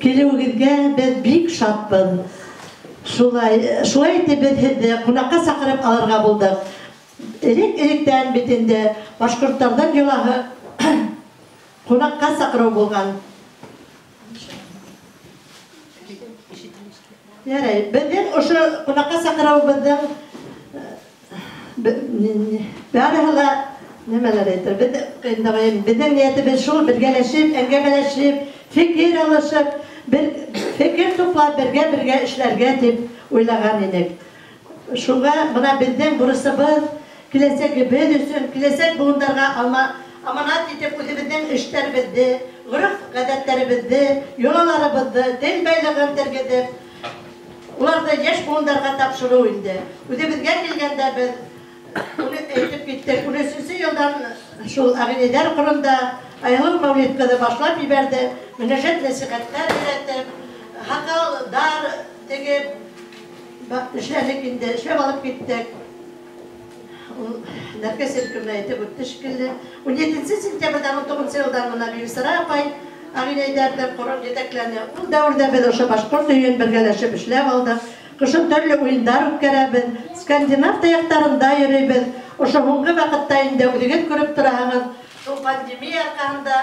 килеүегеҙгә беҙ бик шатбыҙ. Шулай итеп беҙ һеҙҙе ҡунаҡҡа саҡырып алырға булдыҡ. Элек-электән бит инде башҡорттарҙың йолаһы ҡунаҡҡа саҡырыу булған. Ярай, беҙҙең ошо ҡунаҡҡа саҡырыуыбыҙҙың барыһы ла нимәләр әйтер? Беҙҙең ниәтебеҙ шул, бергәләшеп, әңгәмәләшеп, фекер алышып, бер фекер туплап, бергә-бергә эшләргә тип уйлаған инек. Шуға бына беҙҙең бурысыбыҙ киләсәгебеҙ өсөн, киләсәк быуындарға аманат итеп үҙебеҙҙең эштәребеҙҙе, ғөрөф-ғәҙәттәребеҙҙе, йолаларыбыҙҙы, тел байлығын тергеҙеп, уларҙы йәш быуындарға тапшырыу инде. Үҙебеҙгә килгәндә беҙ уны әйтеп киттек. 13-нсе йылдан шул ағинәйҙәр ҡоронда Айһылыу Мәүлит ҡыҙы башлап ебәрҙе, мөнәжәт нәсихәттәр өйрәтеп, һаҡалдар тегеп эшләнек инде, эшләп алып киттек. Ул Нәркәс Иркемә әйтеп үтте шикелле. 17 сентябрҙән 19 йылдан бына Бибисара апай ағинәйҙәрҙе ҡорон етәкләне. Ул дәүерҙә беҙ ошо башҡорт өйөн бергәләшеп эшләп алдыҡ. Ҡышын төрлө уйындар үткәрәбеҙ, скандинав таяҡтарында йөрөйбөҙ. Ошо һуңғы ваҡытта инде үҙегеҙ күреп тораһығыҙ, шул пандемия арҡаһында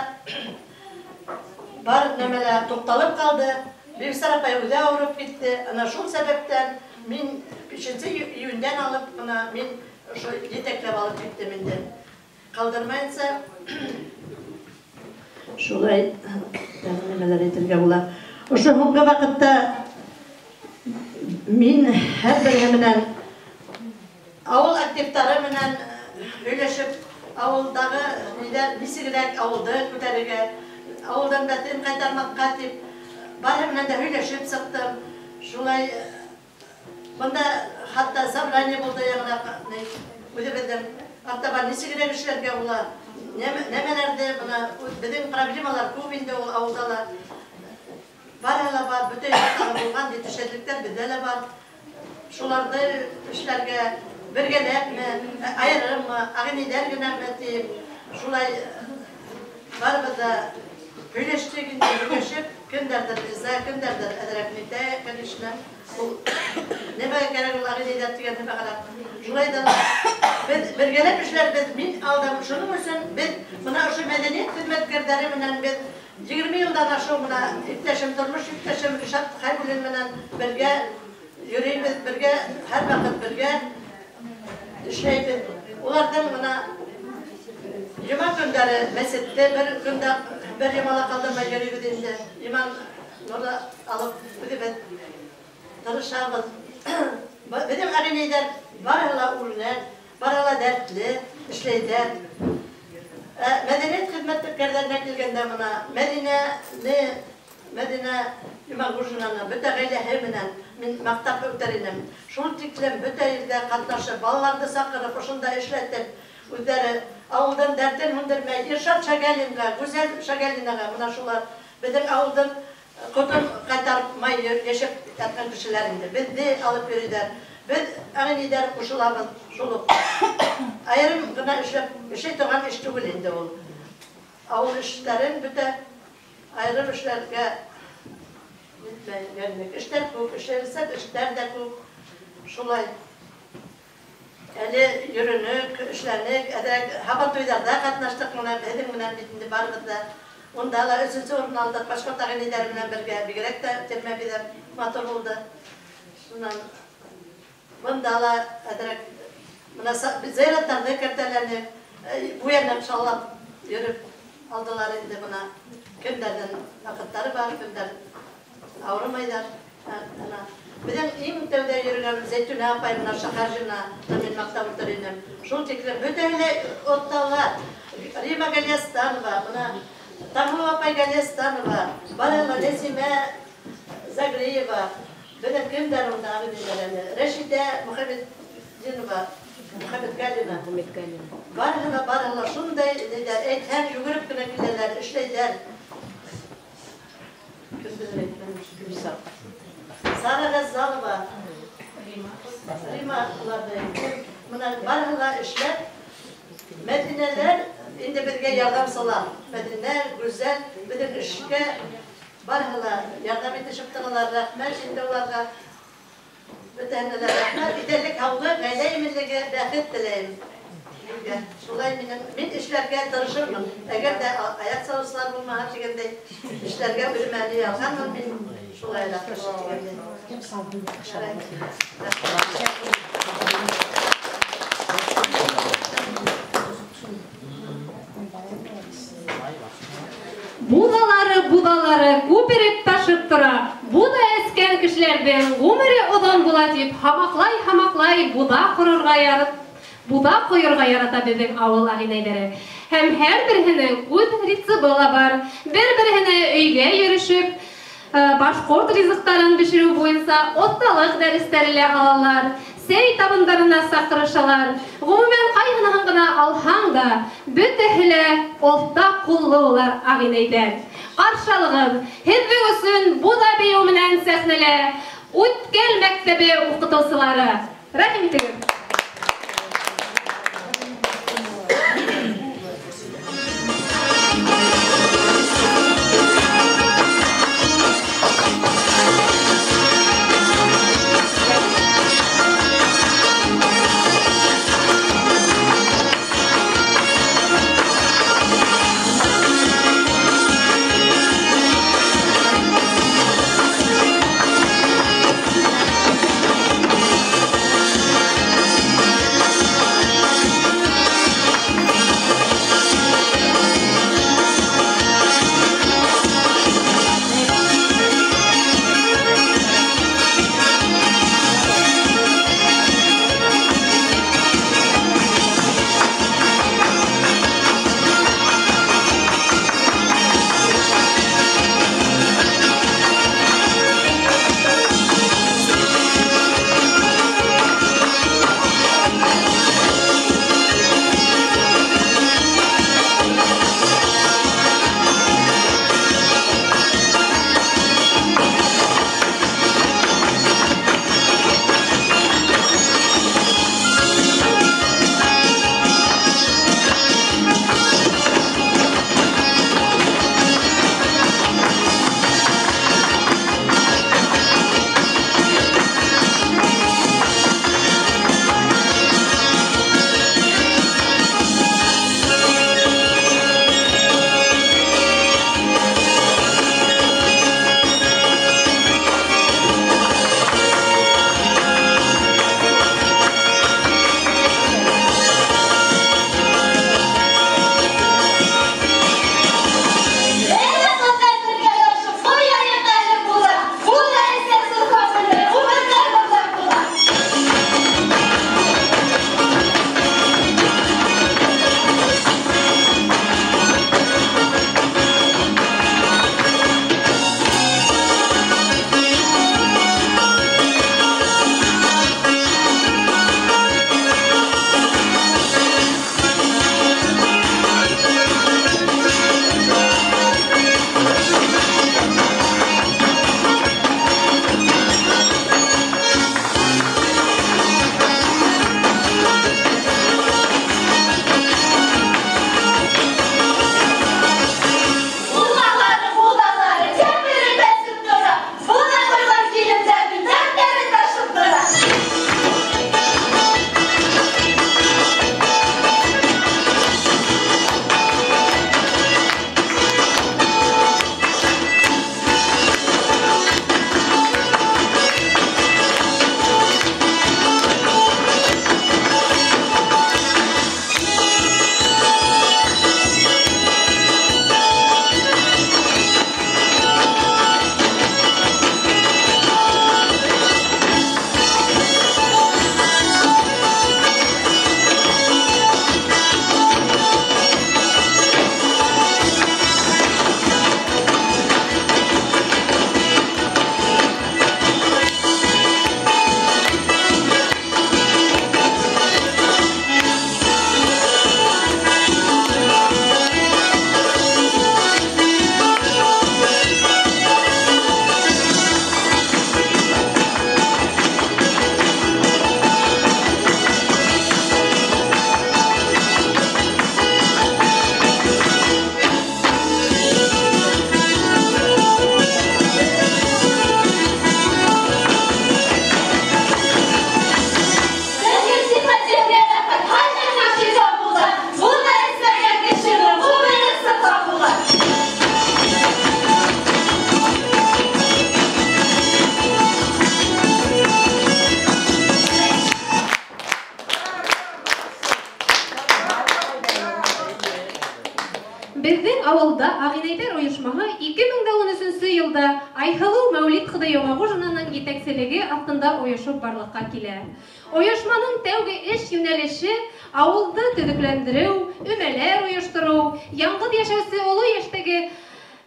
бар нәмәләр туҡталып ҡалды. Бибисара апай үҙе ауырып китте. Ана шул сәбәптән мин 5 июндән алып бына мин ошо етәкләп алып киттем инде. Ҡалдырмайынса шулай тағы нәмәләр әйтергә була. Ошо һуңғы ваҡытта мин һәр береһе менән ауыл активтары менән һөйләшеп, ауылдағы ниҙәр нисегерәк ауылды күтәрергә, ауылдан бәтен ҡайтармаҡҡа тип барыһы менән дә һөйләшеп сыҡтым. Шулай бында хатта собрание булды, яңыраҡ Үҙебеҙҙең артабан нисегерәк эшләргә була, нәмәләрҙе, бына беҙҙең проблемалар күп инде ул ауылда ла. Барыһы ла бар, бөтә яҡта булған етешһеҙлектәр беҙҙә лә бар. Шуларҙы эшләргә бергәләпме, айырыммы, ағинәйҙәр генәме тип, шулай барыбыҙ ҙа һөйләштек инде, һөйләшеп, кемдәрҙер риза, кемдәрҙер әҙерәк нитә, конечно. Ул нәмәгә кәрәк ул ағинәйҙәр тигән нәмә ҡарап. Шулай ҙа беҙ бергәләп эшләрбеҙ, мин алдым. Шуның өсөн беҙ бына ошо мәҙәниәт хеҙмәткәрҙәре менән беҙ 20 йылдан ашыу бына иптәшем, тормош иптәшем Ришат Хәйбуллин менән бергә йөрөйбөҙ, бергә һәр ваҡыт бергә эшләйбеҙ. Уларҙың бына йома көндәре мәсеттә бер көндә бер йомала ҡалдырмай йөрөйбөҙ инде. Иман нуры алып үҙебеҙ тырышабыҙ. Беҙҙең ағинәйҙәр барыһы ла үрнәк, барыһы ла дәртле эшләйҙәр. Мәҙәниәт хеҙмәткәрҙәренә килгәндә бына Мәҙинә Йомағужинаны бөтә ғаиләһе менән мин маҡтап үтер инем. Шул тиклем бөтә ерҙә ҡатнашып, балаларҙы саҡырып, ошонда эшләтеп, үҙҙәре ауылдың дәртен һүндермәй, Иршат Шәгәлинға, Гүзәл Шәгәлинаға бына шулар беҙҙең ауылдың ҡотон ҡайтармай йәшәп ятҡан кешеләр инде. Беҙҙе алып йөрөйҙәр. Беҙ ағинәйҙәр ҡушылабыҙ шул уҡ. Айырым ғына эшләп эшләй торған эш түгел инде ул. Ауыл эштәрен бөтә айырым эшләргә нитмәй, эштәр күп, эшләнсә эштәр ҙә күп. Шулай әле йөрөнөк, эшләнек, әҙерәк һабантуйҙарҙа ҡатнаштыҡ менән, беҙҙең менән бит инде барыбыҙ ҙа. Унда ла өсөнсө урын алдыҡ, башҡорт ағинәйҙәре менән бергә, бигерәк тә тирмә биҙәп матур булды. Шунан бында ла әҙерәк бына зыяраттарҙы кәртәләнеп, буянып, шаулап йөрөп алдылар инде бына. Кемдәрҙең ваҡыттары бар, кемдәр ауырымайҙар. Беҙҙең иң тәүҙә йөрөгән Зәйтүнә апай менән Шәһәржина мин маҡтап ултыр инем. Шул тиклем бөтәһе лә оҫталар. Рима Галиәстанова, бына Таңһылыу апай Галиәстанова, барыһы ла Нәсимә Загриева, беҙҙең кемдәр унда ағинәйҙәр әле? Рәшидә Мөхәммәтдинова, Мөхәммәтгалина. Барыһы ла, барыһы ла шундай ниҙәр, әйтһәң йүгереп кенә киләләр, эшләйҙәр. Кемдер әйткән? Сара Ғәззалова, Рима уларҙы. Бына барыһы ла эшләп, Мәҙинәләр инде беҙгә ярҙамсылар. Мәҙинә, Гүзәл беҙҙең эшкә барыһы ла ярҙам итешеп торалар. Рәхмәт инде уларға. Бөтәһенә лә рәхмәт. Иҫәнлек, һаулыҡ, ғаилә именлеге, бәхет теләйем. Шулай мин эшләргә тырышырмын. Әгәр ҙә аяҡ салыусылар булмаһа тигәндәй, эшләргә үҙемә ни алғанмын мин шулай ла тигәндәй. Буҙалары, буҙалары күпереп ташып тора. Буҙа эскән кешеләрҙең ғүмере оҙон була тип һамаҡлай-һамаҡлай буҙа ҡорорға буҙа ҡойорға ярата беҙҙең ауыл ағинәйҙәре. Һәм һәр береһенең үҙ рецепты ла бар. Бер-береһенә өйгә йөрөшөп, башҡорт ризыҡтарын бешереү буйынса оҫталыҡ дәрестәре лә алалар. Сәй табындарына саҡырышалар. Ғөмүмән, ҡайһыныһын ғына алһаң да, бөтәһе лә оҫта ҡуллы улар ағинәйҙәр. Ҡаршылығыҙ, һеҙҙең өсөн буҙа бейеү менән сәхнәлә Үткәл мәктәбе уҡытыусылары. Рәхим итегеҙ. Thank you. Беҙҙең ауылда Ағинәйҙәр ойошмаһы 2013 йылда Айһылыу Мәүлит ҡыҙы Йомағужинаның етәкселеге аҫтында ойошоп барлыҡҡа килә. Ойошманың тәүге эш йүнәлеше ауылды төҙөкләндереү, өмәләр ойоштороу, яңғыҙ йәшәүсе оло йәштәге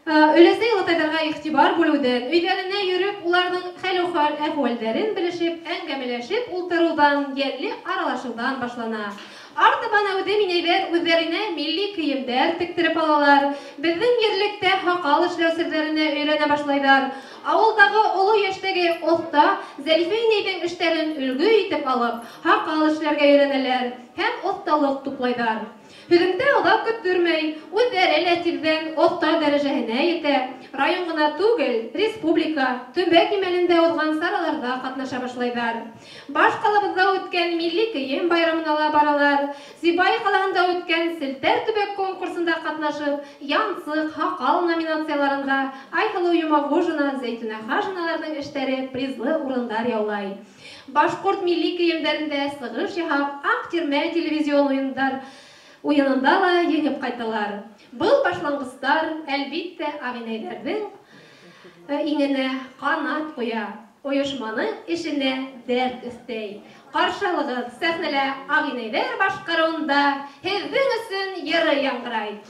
өләсәй олатайҙарға иғтибар бүлеүҙән, өйҙәренә йөрөп, уларҙың хәл-әхүәлдәрен белешеп, әңгәмәләшеп ултырыуҙан, йәнле аралашыуҙан башлана. Артабан әүҙем инәйҙәр үҙҙәренә милли кейемдәр тектереп алалар, беҙҙең ерлектә һаҡал эшләү серҙәренә өйрәнә башлайҙар. Ауылдағы оло йәштәге оҫта Зәлифә инәйҙең эштәрен өлгө итеп алып, һаҡал эшләргә өйрәнәләр һәм оҫталыҡ туплайҙар. Һөҙөмтә оҙаҡ көттөрмәй, үҙҙәре лә тиҙҙән оҫта дәрәжәһенә етә. Район ғына түгел, республика, төбәк кимәлендә уҙған сараларҙа ҡатнаша башлайҙар. Баш ҡалабыҙҙа үткән милли кейем байрамына ла баралар. Сибай ҡалаһында үткән селтәр төбәк конкурсында ҡатнашып, янсыҡ, һаҡал номинацияларында Айһылыу Йомағужина, Зәйтүнә Хажиналарҙың эштәре призлы урындар яулай. Башҡорт милли кейемдәрендә сығыш яһап, Аҡ тирмә телевизион уйынында ла еңеп ҡайталар. Был башланғыстар, әлбиттә, ағинәйҙәрҙең иңенә ҡанат ҡуя, ойошманың эшенә дәрт өҫтәй. Ҡаршылығыҙ сәхнәлә ағинәйҙәр башҡарыуында һеҙҙең өсөн йыры яңғырай.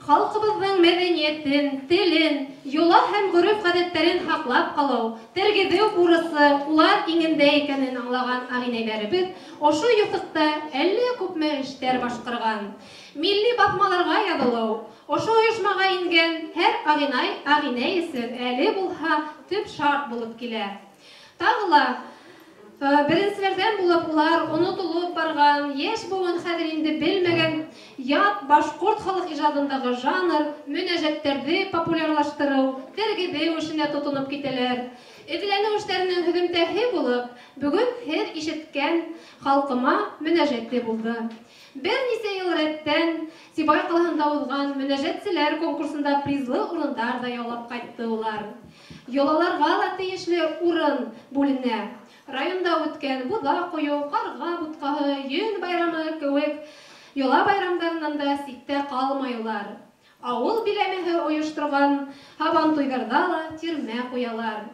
Халҡыбыҙҙың мәҙәниәтен, телен, йола һәм ғөрөф-ғәҙәттәрен һаҡлап ҡалыу, тергеҙеү бурысы улар иңендә икәнен аңлаған ағинәйҙәребеҙ ошо юҫыҡта әллә күпме эштәр башҡарған. Милли баҫмаларға яҙылыу, ошо ойошмаға ингән һәр ағинай ағинәй өсөн әле булһа төп шарт булып килә. Тағы ла Беренселәрҙән булып улар онотолоп барған, йәш быуын хәҙер инде белмәгән ят башҡорт халыҡ ижадындағы жанр, мөнәжәттәрҙе популярлаштырыу, тергеҙеү эшенә тотоноп китәләр. Эҙләнеү эштәренең һөҙөмтәһе булып, бөгөн һеҙ ишеткән халҡыма мөнәжәте булды. Бер нисә йыл рәттән Сибай ҡалаһында уҙған мөнәжәтселәр конкурсында призлы урындар ҙа яулап ҡайтты улар. Йолаларға ла тейешле урын бүленә. Районда үткән буҙа ҡойоу, ҡарға бутҡаһы, йөн байрамы кеүек йола байрамдарынан да ситтә ҡалмай улар. Ауыл биләмәһе ойошторған һабантуйҙарҙа ла тирмә ҡуялар.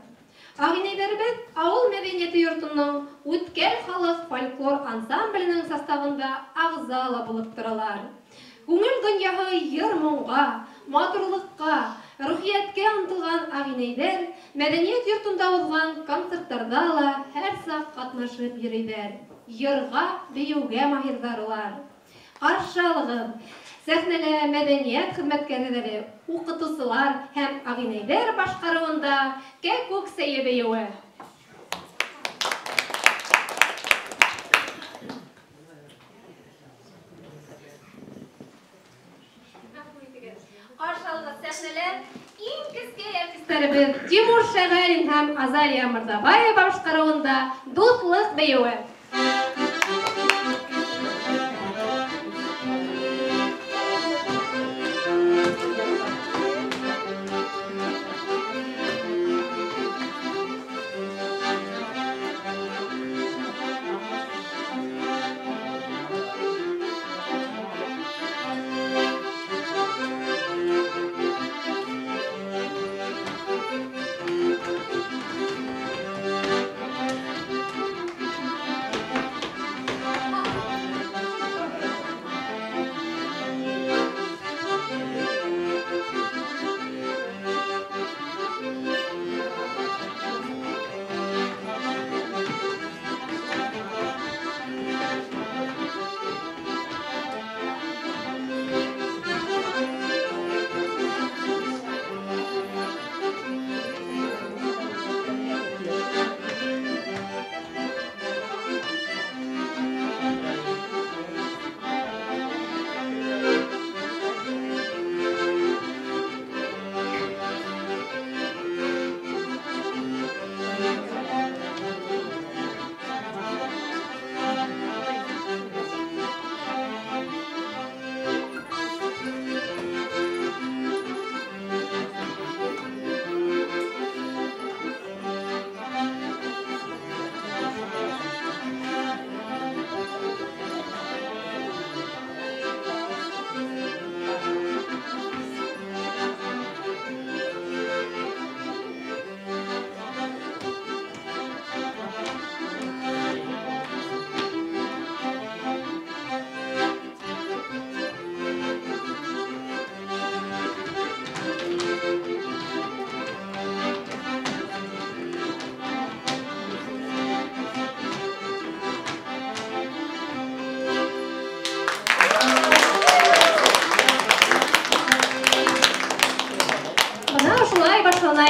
Ағинәйҙәребеҙ ауыл мәҙәниәте йортоноң Үткәл халыҡ фольклор ансамбленең составында ағза ла булып торалар. Күңел донъяһы йыр-моңға, матурлыҡҡа, рухиәткә ынтылған ағинәйҙәр мәҙәниәт йортонда уҙған концерттарҙа ла һәр саҡ ҡатнашып йөрөйҙәр. Йырға, бейеүгә маһирҙар улар. Ҡаршы алығыҙ сәхнәлә мәҙәниәт хеҙмәткәрҙәре, уҡытыусылар һәм ағинәйҙәр башҡарыуында Кәкүк сәйе бейеүе. Ҡаршы алығыҙ сәхнәлә иң кескәй артистарыбыҙ Тимур Шәғәлин һәм Азалия Мырҙабаева башҡарыуында Дуҫлыҡ бейеүе.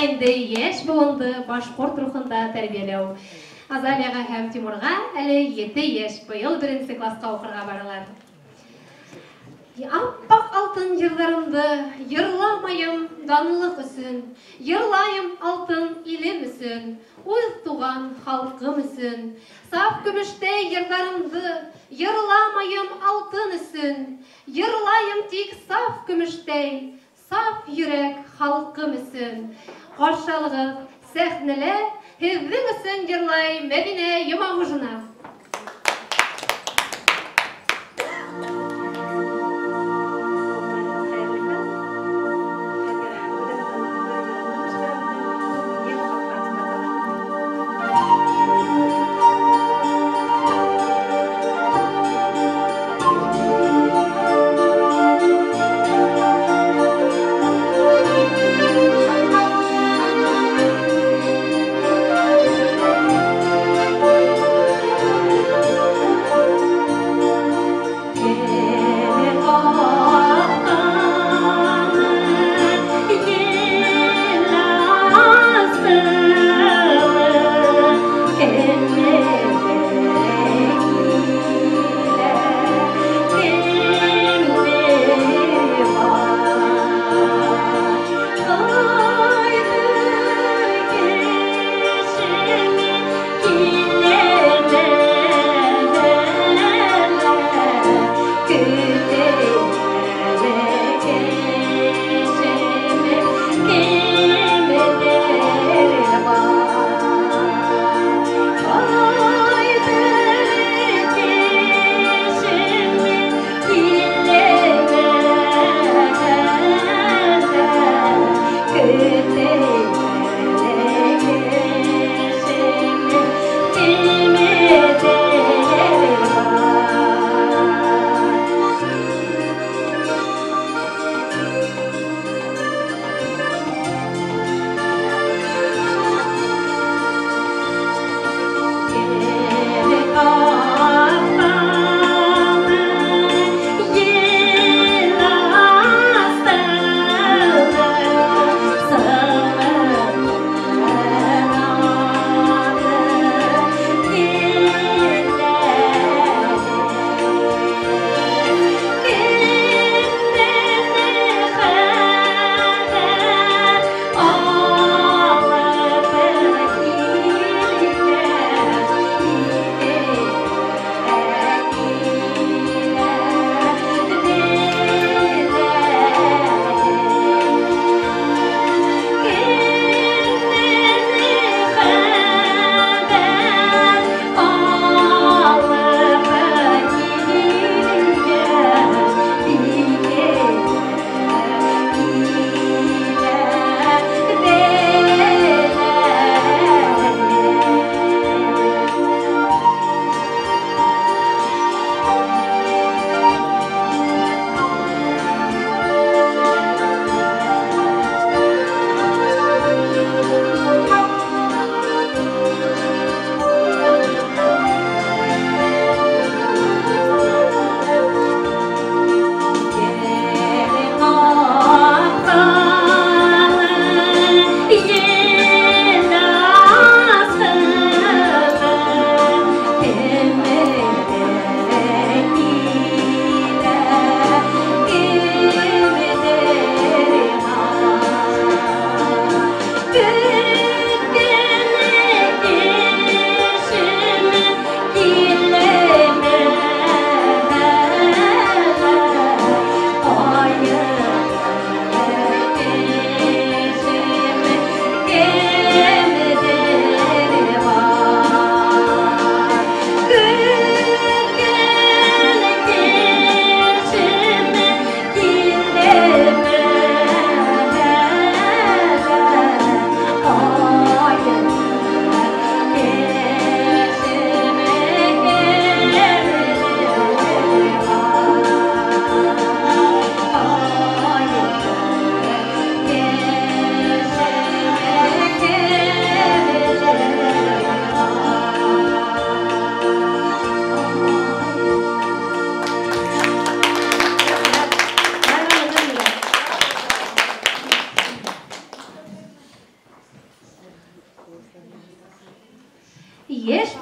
Инде йәш быуынды башҡорт рухында тәрбиәләү. Азалияға һәм Тимурға әле 7 йәш, быйыл беренсе класҡа уҡырға баралар. Аппаҡ алтын йырҙарымды йырламайым данлыҡ өсөн, йырлайым алтын илем өсөн, үҙ туған халҡым өсөн. Саф көмөштәй йырҙарымды йырламайым алтын өсөн, йырлайым тик саф көмөштәй, саф йөрәк халҡым өсөн. Ҡаршы алығыҙ сәхнәлә һеҙҙең өсөн йырлай Мәҙинә Йомағужина. Thank you.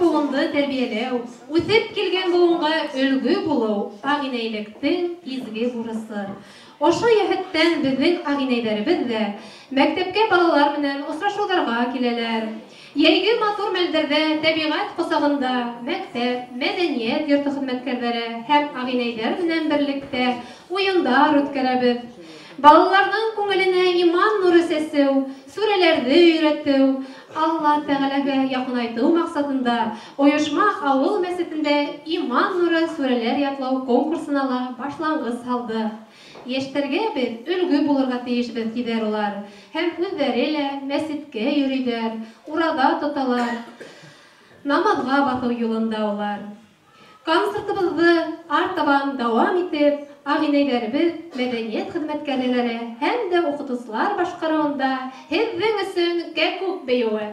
быуынды тәрбиәләү, үҫеп килгән быуынға өлгө булыу ағинәйлектең изге бурысы. Ошо йәһәттән беҙҙең ағинәйҙәребеҙ ҙә мәктәпкә балалар менән осрашыуҙарға киләләр. Йәйге матур мәлдәрҙә тәбиғәт ҡосағында мәктәп, мәҙәниәт йорто хеҙмәткәрҙәре һәм ағинәйҙәр менән берлектә уйындар үткәрәбеҙ. Балаларҙың күңеленә иман нуры сәсеү, сүрәләрҙе өйрәтеү, Алла Тәғәләгә яҡынайтыу маҡсатында ойошма ауыл мәсетендә иман нуры сүрәләр ятлау конкурсына ла башланғыс һалды. Йәштәргә беҙ өлгө булырға тейешбеҙ, тиҙәр улар. Һәм үҙҙәре лә мәсеткә йөрөйҙәр, ураҙа тоталар, намаҙға баҫыу юлында улар. Концертыбыҙҙы артабан дауам итеп, ағинәйҙәребеҙ, мәҙәниәт хеҙмәткәрҙәре һәм дә уҡытыусылар башҡарыуында һеҙҙең өсөн кәкүк бейеүе.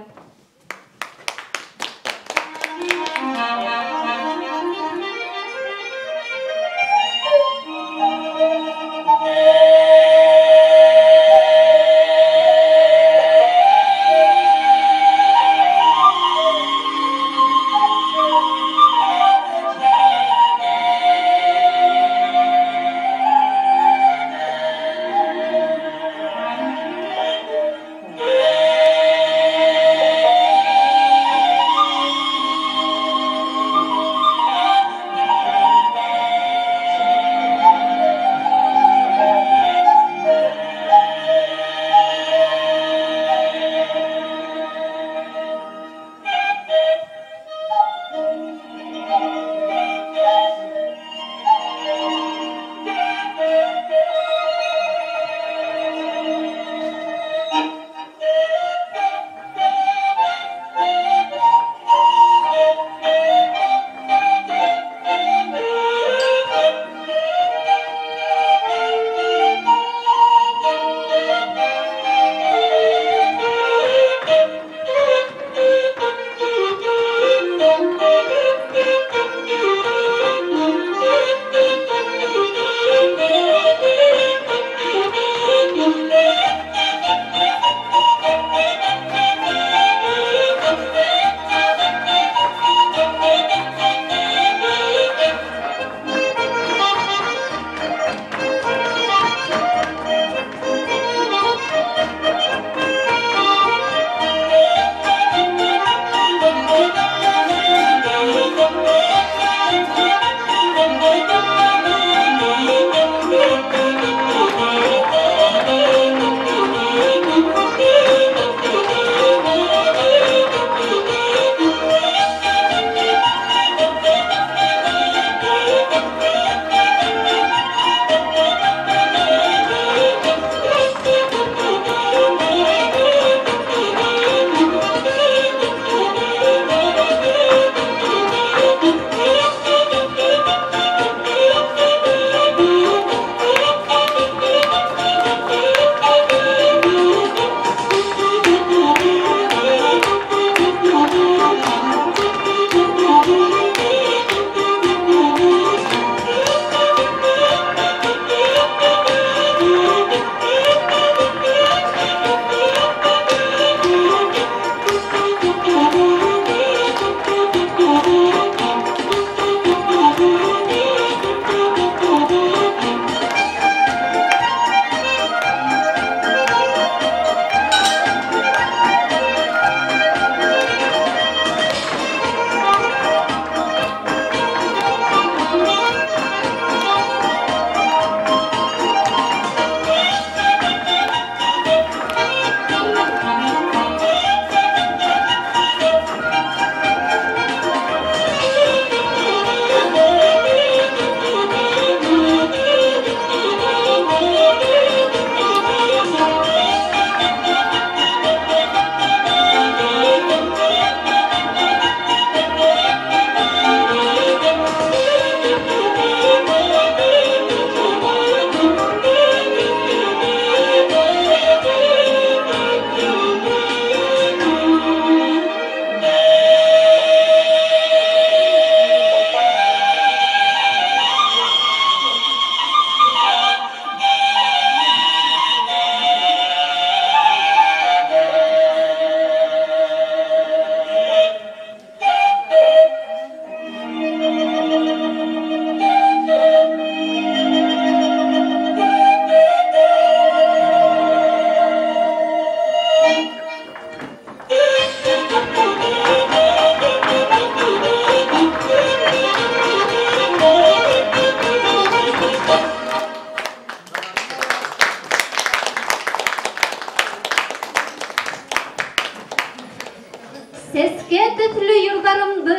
Сәскә төҫлө йырҙарымды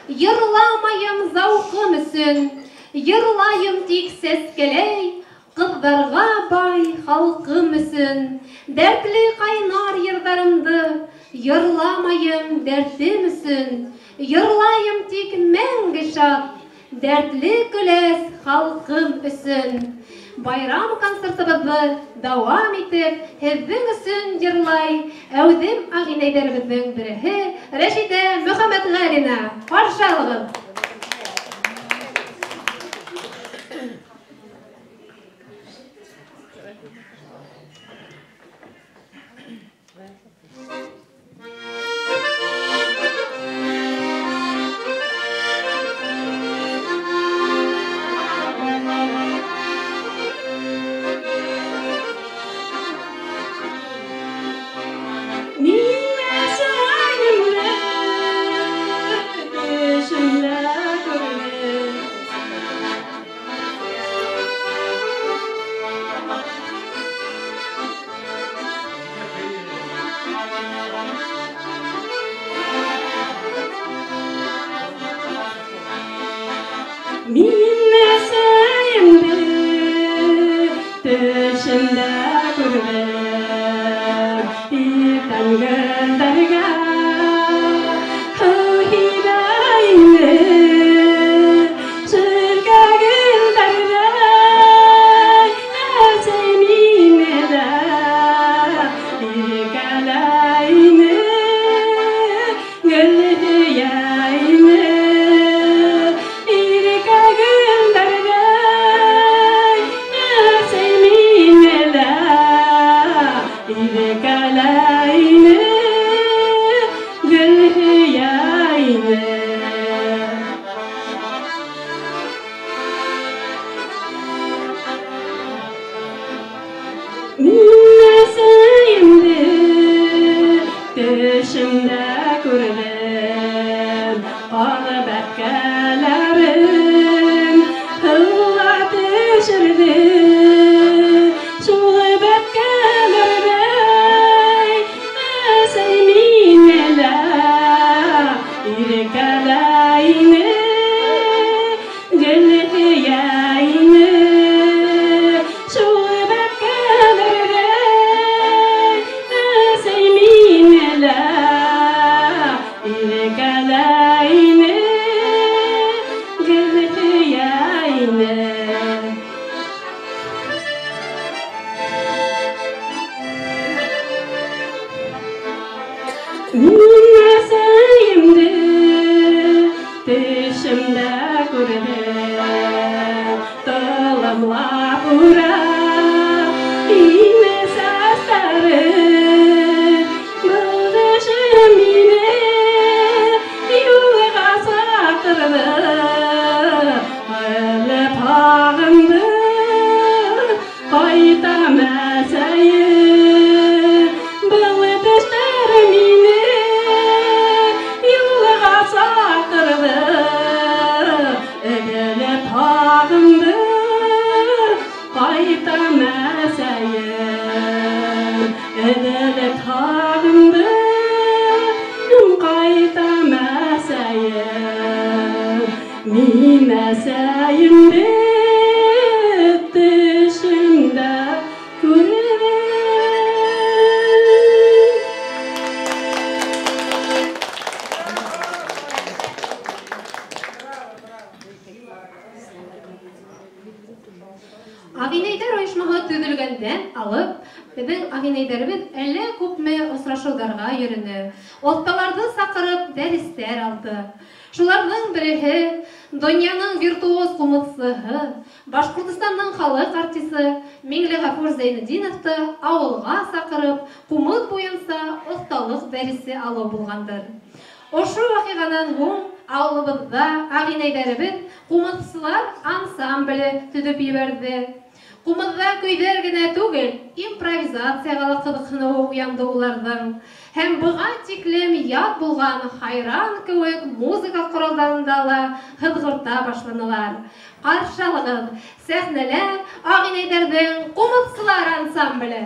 йырламайым зауҡым өсөн, йырлайым тик сәскәләй ҡыҙҙарға бай халҡым өсөн. Дәртле ҡайнар йырҙарымды йырламайым дәртем өсөн, йырлайым тик мәңге шат, дәртле көләс халҡым өсөн. Байрам концертыбыҙҙы дауам итеп, һеҙҙең өсөн йырлай әүҙем ағинәйҙәребеҙҙең береһе Рәшидә Мөхәммәтғәлина. Ҡаршы алығыҙ! Ағинәйҙәр ойошмаһы төҙөлгәндән алып, беҙҙең ағинәйҙәребеҙ әллә күпме осрашыуҙарға йөрөнө, оҫталарҙы саҡырып дәрестәр алды. Шуларҙың береһе донъяның виртуоз ҡумыҙсыһы, Башҡортостандың халыҡ артисы Миңлеғәфүр Зәйнетдиновты ауылға саҡырып, ҡумыҙ буйынса оҫталыҡ дәресе алыу булғандыр. Ошо ваҡиғанан һуң ауылыбыҙҙа ағинәйҙәребеҙ ҡумыҙсылар ансамбле төҙөп ебәрҙе. Ҡумыҙҙа көйҙәр генә түгел, импровизацияға ла ҡыҙыҡһыныуы уянды уларҙың. Һәм быға тиклем ят булған хайран кеүек музыка ҡоралдарында ла һыҙғырта башланылар. Ҡаршы алығыҙ, сәхнәлә ағинәйҙәрҙең ҡумыҙсылар ансамбле.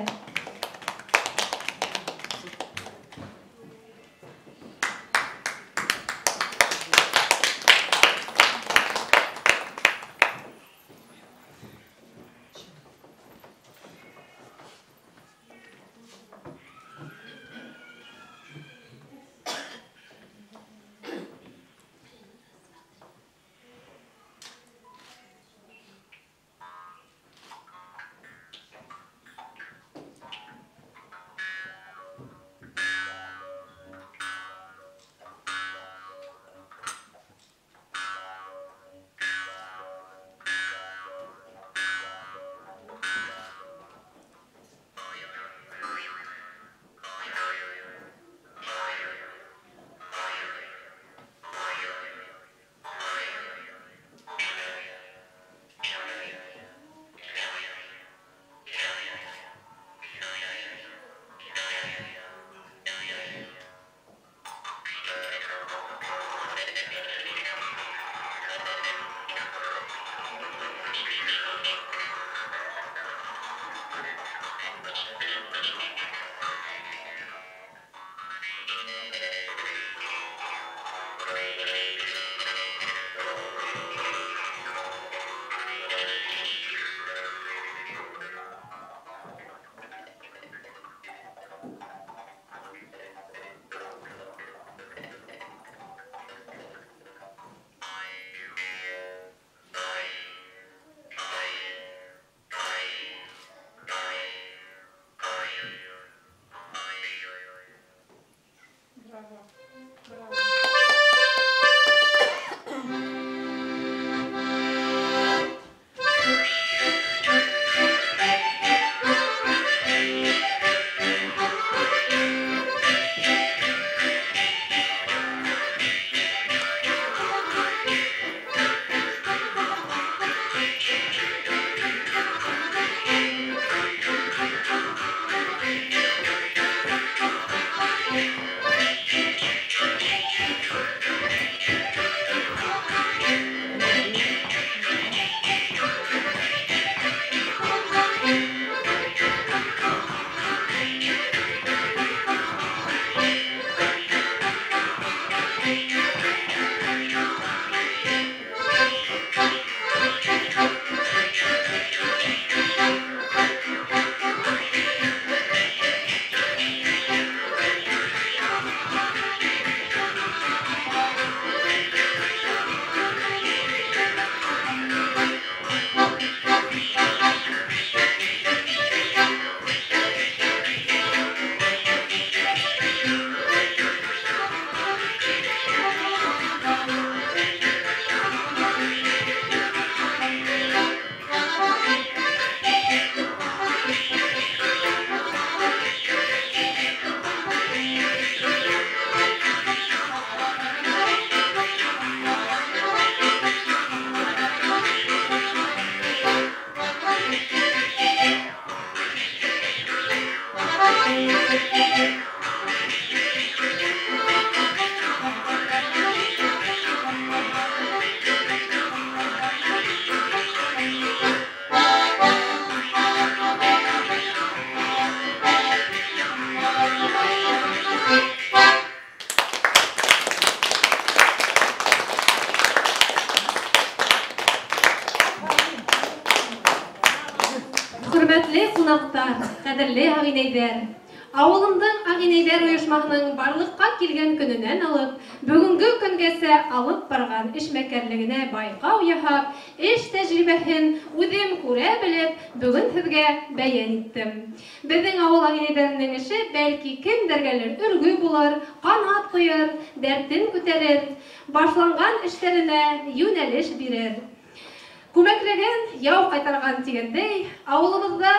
Хөрмәтле ҡунаҡтар, ҡәҙерле ағинәйҙәр, ауылымдың ағинәйҙәр ойошмаһының барлыҡҡа килгән көнөнән алып, бөгөнгө көнгәсә алып барған эшмәкәрлегенә байҡау яһап, эш тәжрибәһен үҙем күрә белеп, бөгөн һеҙгә бәйән иттем. Беҙҙең ауыл ағинәйҙәренең эше бәлки кемдәргәлер өлгө булыр, ҡанат ҡуйыр, дәртен күтәрер, башланған эштәренә йүнәлеш бирер. Күмәкләгән яу ҡайтарған тигәндәй, ауылыбыҙҙа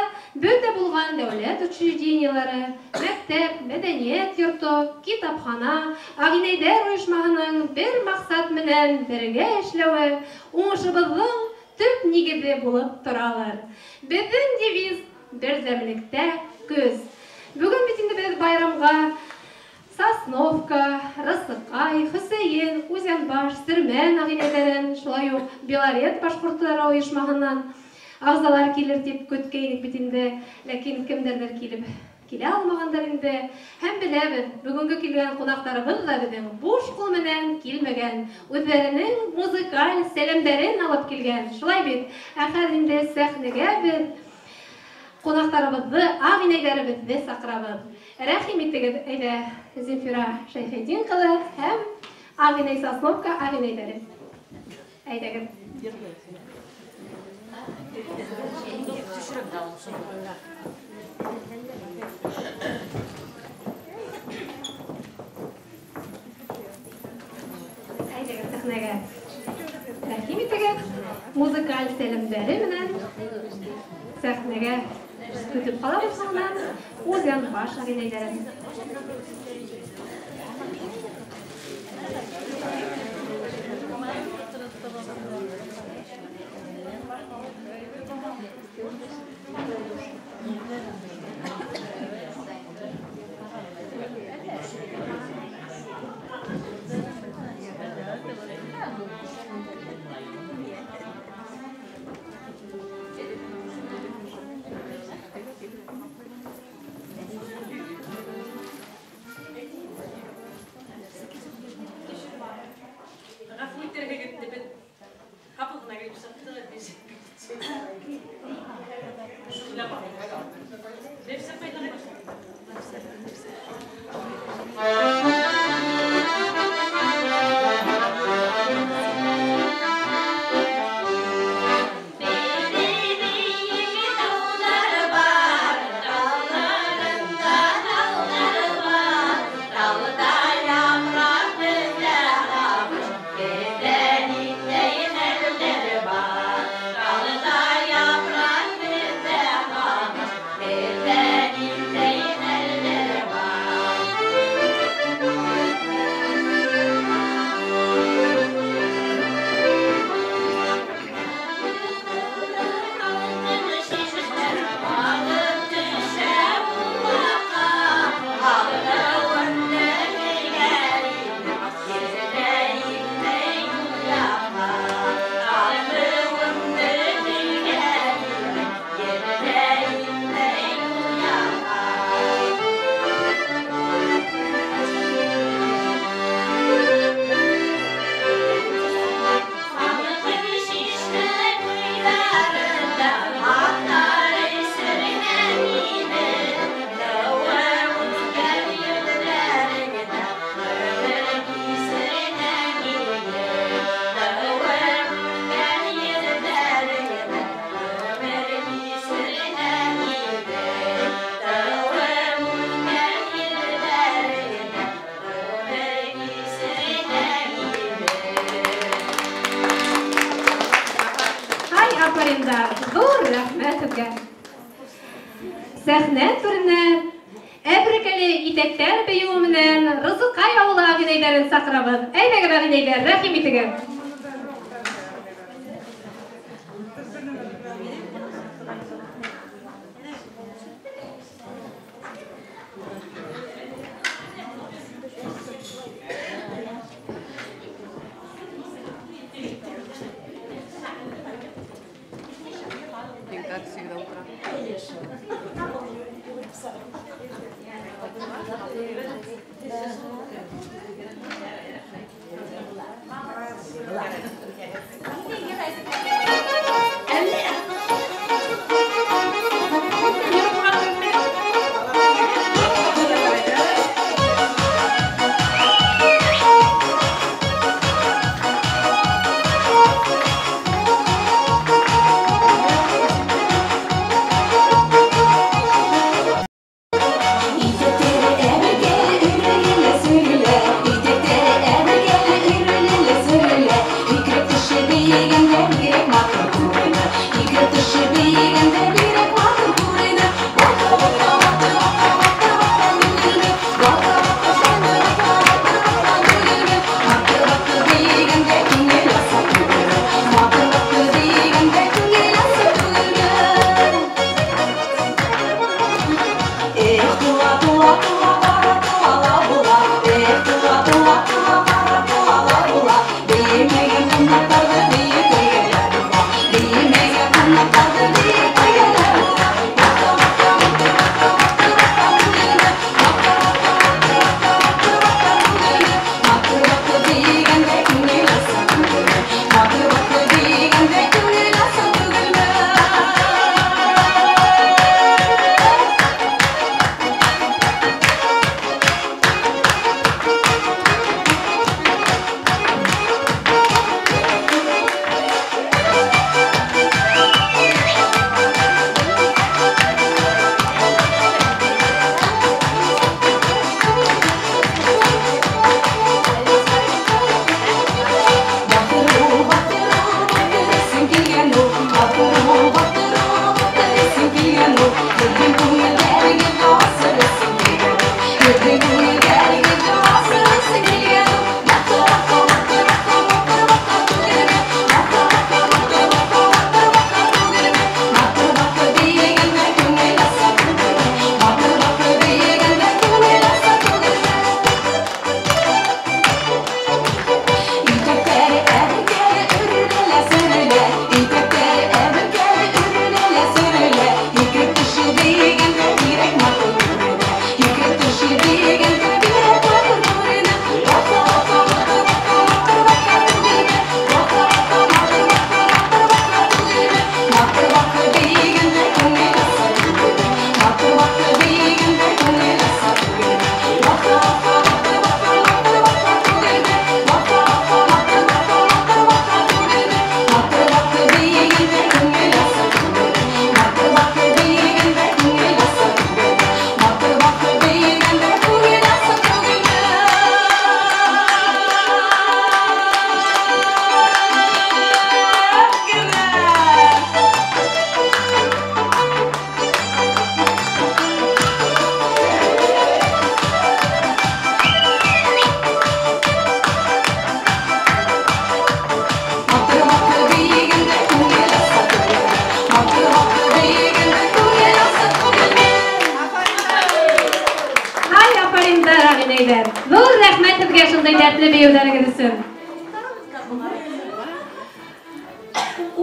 бөтә булған дәүләт учреждениелары, мәктәп, мәҙәниәт йорто, китапхана, ағинәйҙәр ойошмаһының бер маҡсат менән бергә эшләүе уңышыбыҙҙың төп нигеҙе булып торалар. Беҙҙең девиз берҙәмлектә көс. Бөгөн бит инде беҙ байрамға Сосновка, Рысыҡай, Хөсәйен, Үҙәнбаш, Сирмән ағинәйҙәрен, шулай уҡ Белорет башҡорттары ойошмаһынан ағзалар килер тип көткәйнек бит инде, ләкин кемдәрҙер килеп килә алмағандар инде. Һәм беләбеҙ, бөгөнгө килгән ҡунаҡтарыбыҙ ҙа беҙҙең буш ҡул менән килмәгән, үҙҙәренең музыкаль сәләмдәрен алып килгән. Шулай бит, ә хәҙер инде сәхнәгә беҙ ҡунаҡтарыбыҙҙы, ағинәйҙәребеҙҙе саҡырабыҙ. Рәхим итегеҙ, әйҙә, Земфира Шәйхетдин ҡыҙы һәм ағинәй Сосновка ағинәйҙәре. Әйҙәгеҙ. Әйҙәгеҙ сәхнәгә. Рәхим итегеҙ, музыкаль сәләмдәре менән сәхнәгә көтөп ҡалабыҙ һуңынан Үҙәнбаш ағинәйҙәрен. Афариндар, ҙур рәхмәт һеҙгә. Сәхнә түренә әбрекәле итәктәр бейеүе менән Рызыҡай ауылы ағинәйҙәрен саҡырабыҙ. Әйҙәгеҙ, ағинәйҙәр, рәхим итегеҙ.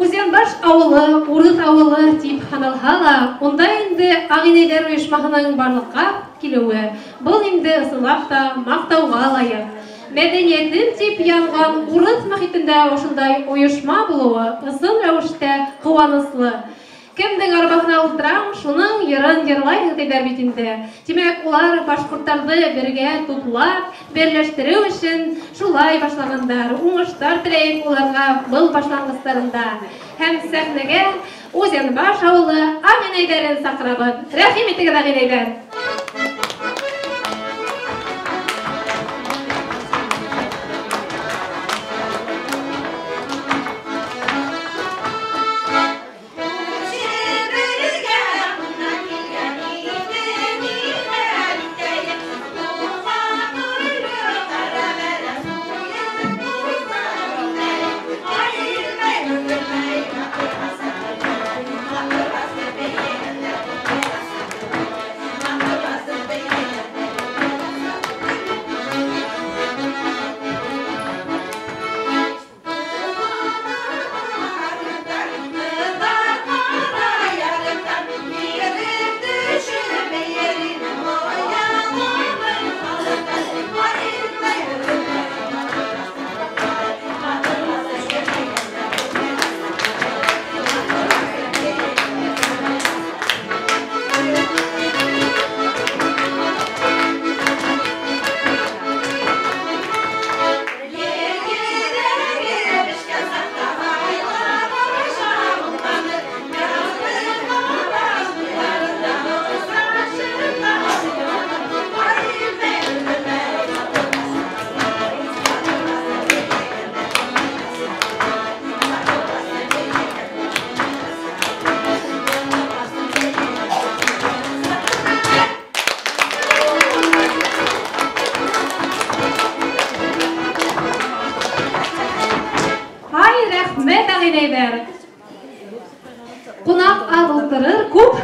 Үҙенбаш ауылы, урыҫ ауылы тип һаналһа ла, унда инде ағинәйҙәр ойошмаһының барлыҡҡа килеүе, был инде ысынлап та маҡтауға лайыҡ. Мәҙәниәтем тип янған урыҫ мөхитендә ошондай ойошма булыуы ысын рәүештә ҡыуаныслы. Кемдең арбаһына ултыраң, шуның йырын йырлайһың тиҙәр бит инде. Тимәк, улар башҡорттарҙы бергә туплап, берләштереү эшен шулай башлағандар. Уңыштар теләйек уларға был башланғыстарында. Һәм сәхнәгә Үҙенбаш ауылы ағинәйҙәрен саҡырабыҙ. Рәхим итегеҙ, ағинәйҙәр!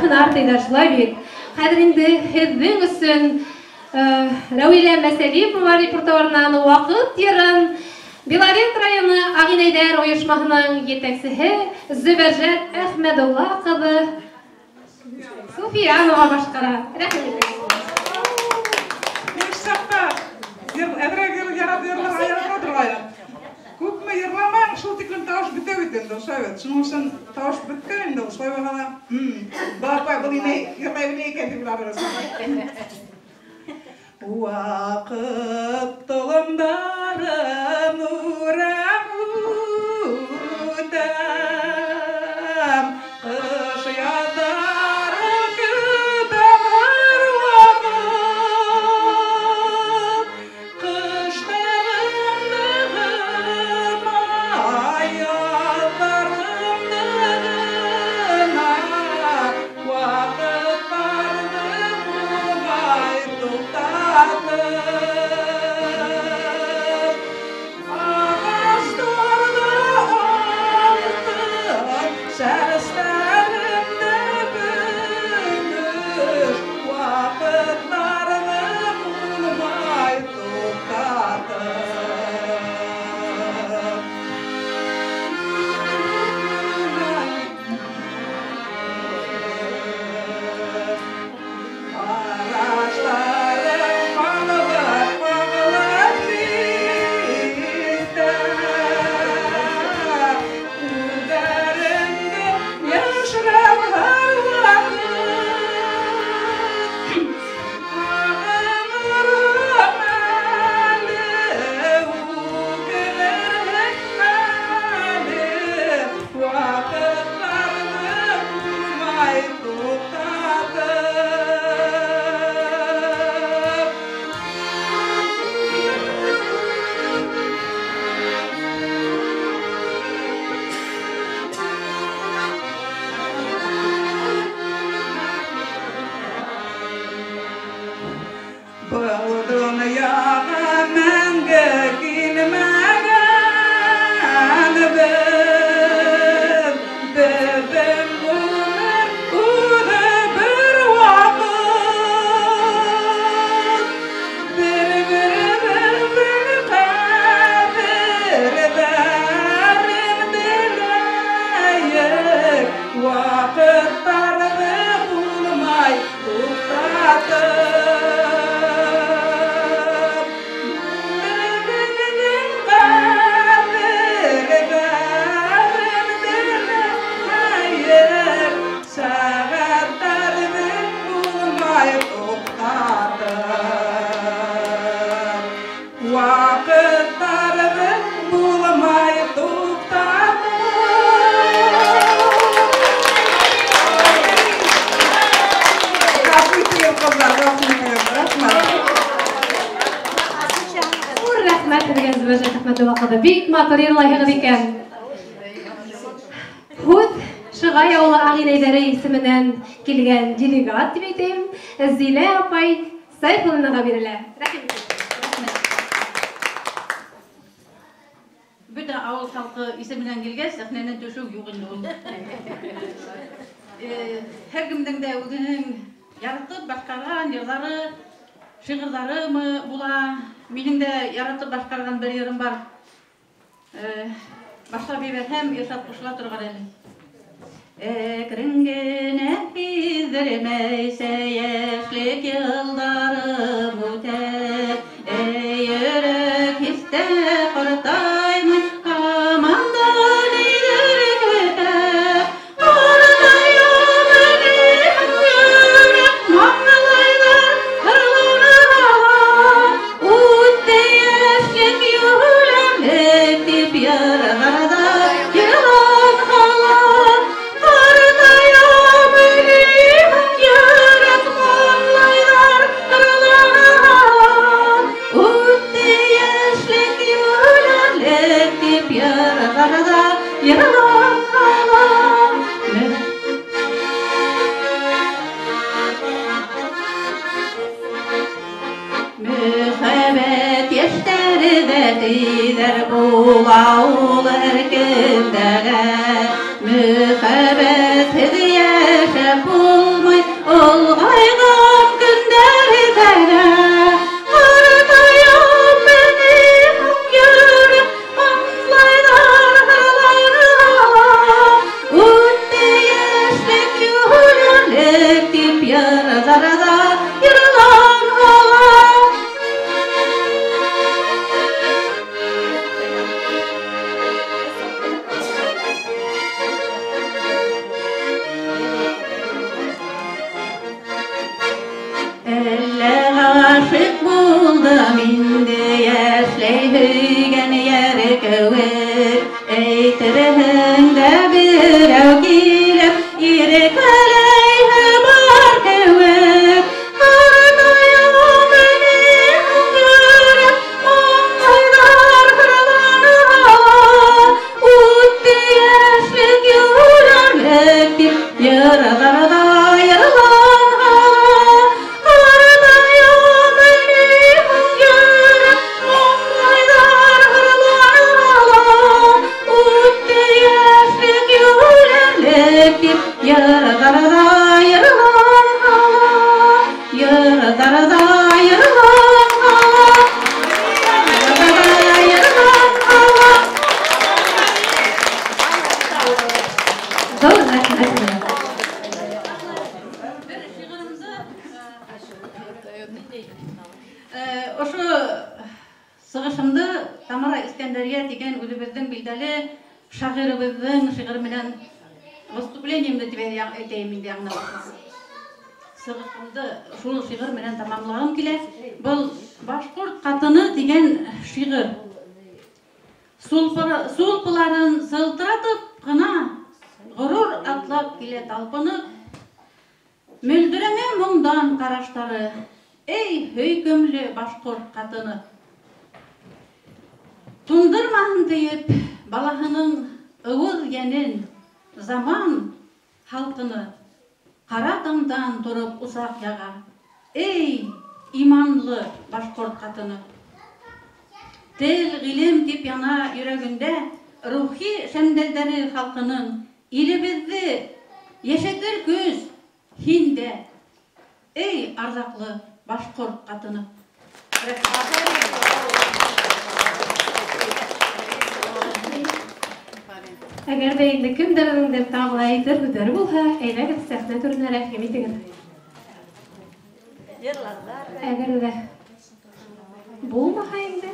булһынар тиҙәр, шулай бит. Хәҙер инде һеҙҙең өсөн Рәүилә Мәсәлипова репертуарынан «Ваҡыт» йырын Белорет районы Ағинәйҙәр ойошмаһының етәксеһе Зөбәржәт Әхмәдулла ҡыҙы Суфиянова башҡара. Рәхмәт итегеҙ. Йәш саҡта әҙерәк йырларға ярата торғайным. Күпме йырламаң, шул тиклем тауыш бөтә бит инде, ошолай бит. Шуның өсөн тауыш бөткән инде, ошолай булһа ла, был апай был инәй йырлай белә икән тип уйларығыҙ. Ваҡыт толомдарын урап үтәм, ҡыш яҙҙарын көтәм һәр ваҡыт. Ҡыштарымды ғына, яҙҙарымды ғына, ваҡыттарҙы булмай туҡтатып. Ағастарҙы алтын, сәстәремдә көмөш, ваҡыттарҙы булмай туҡтатып. Ҡараштарым ҡағылып-ҡағылып китә, күҙҙәреңде йәшерәм һәр ваҡыт. Һағынырһың әле, үкенерһең әле, ваҡыттарҙы булмай туҡтатып. Был донъяға мәңге килмәгәнбеҙ, беҙҙең ғүмер үҙе бер ваҡыт. Бер-беребеҙҙең ҡәҙерҙәрен беләйек, ваҡыттарҙы булмай туҡтатып. Бер-беребеҙҙең ҡәҙерҙәрен беләйек, сәғәттәрҙе булмай туҡтатып. Ваҡыттарҙы булмай туҡтатып. Ғәфү итегеҙ, ҡыҙҙар, ғәфү итегеҙ. Рәхмәт. Ҙур рәхмәт һеҙгә, Зөбәржәт Әхмәдулла ҡыҙы. Бик матур йырлайһығыҙ икән. Һүҙ Шығай ауылы ағинәйҙәре исеменән килгән делегат тип әйтәйем, Зилә апай Сайфуллинаға бирелә. Рәхмәт итегеҙ. Бөтә ауыл халҡы исеменән килгәс, сәхнәнән төшөү юҡ инде ул. Һәр кемдең дә үҙенең яратып башҡарған йырҙары, шиғырҙарымы була. Минең дә яратып башҡарған бер йырым бар. Башлап ебәрһәм, Иршат ҡушыла торған әле. Әкрен генә һиҙҙермәйсә йәшлек йылдарым үтә. Эй, йөрәк һис тә ҡартаймай, һаман да ниҙер көтә. Ҡартаям әле, йөрәк маңлайҙар һырлана. Үтте йәшлек йүләмлек тип йырғарҙа йылан ҡала. Ҡартаям әле, йөрәк маңлайҙар һырлана. Үтте йәшлек йүләмлек тип йырғарҙа йылан ҡала. Мөхәббәт йәштәрҙә тиҙәр була ул һәр кемдә лә. Мөхәббәтһеҙ йәшәп булмай. Йырҙарҙа йырлан һауа, йырҙарҙа йырлан һауа. Ҙур рәхмәт. Бер шиғырымды ошо сығышымды Тамара Искәндәрйә тигән үҙебеҙҙең билдәле шағирыбыҙҙың шиғыры менән выступлениемде тип әйтәйем инде, яңынан сығышымды шул шиғыр менән тамамлағым килә. Был «Башҡорт ҡатыны» тигән шиғыр. Сулпыларын сылтыратып ҡына ғорур атлап килә талпынып, мөлдөрәңә моңдан ҡараштары, эй һөйкөмлө башҡорт ҡатыны. Туңдырмаһын тейеп балаһының ыуыҙ йәнен заман халҡыны, ҡара таңдан тороп усаҡ яға, эй иманлы башҡорт ҡатыны. Тел, ғилем тип яна йөрәгендә рухи шәмдәлдәре халҡының, илебеҙҙе йәшәтер көс һиндә, эй арҙаҡлы башҡорт ҡатыны. Әгәр ҙә инде кемдәрҙеңдер тағы ла әйтер һүҙҙәре булһа, әйҙәгеҙ сәхнә түренә рәхим итегеҙ. Әгәр ҙә булмаһа инде.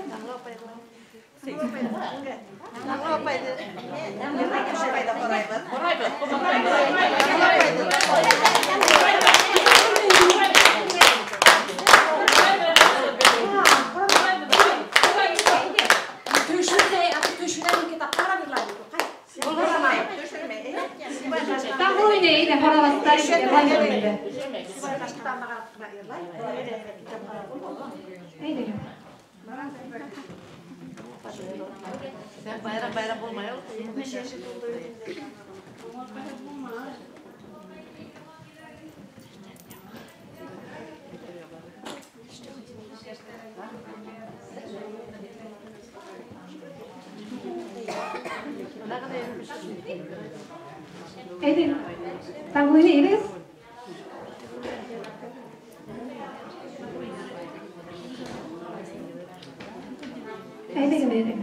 Bayram bayram olmaya. Әйҙә, Таңлы әйҙәгеҙ. Әйҙәгеҙ, әйҙәгеҙ.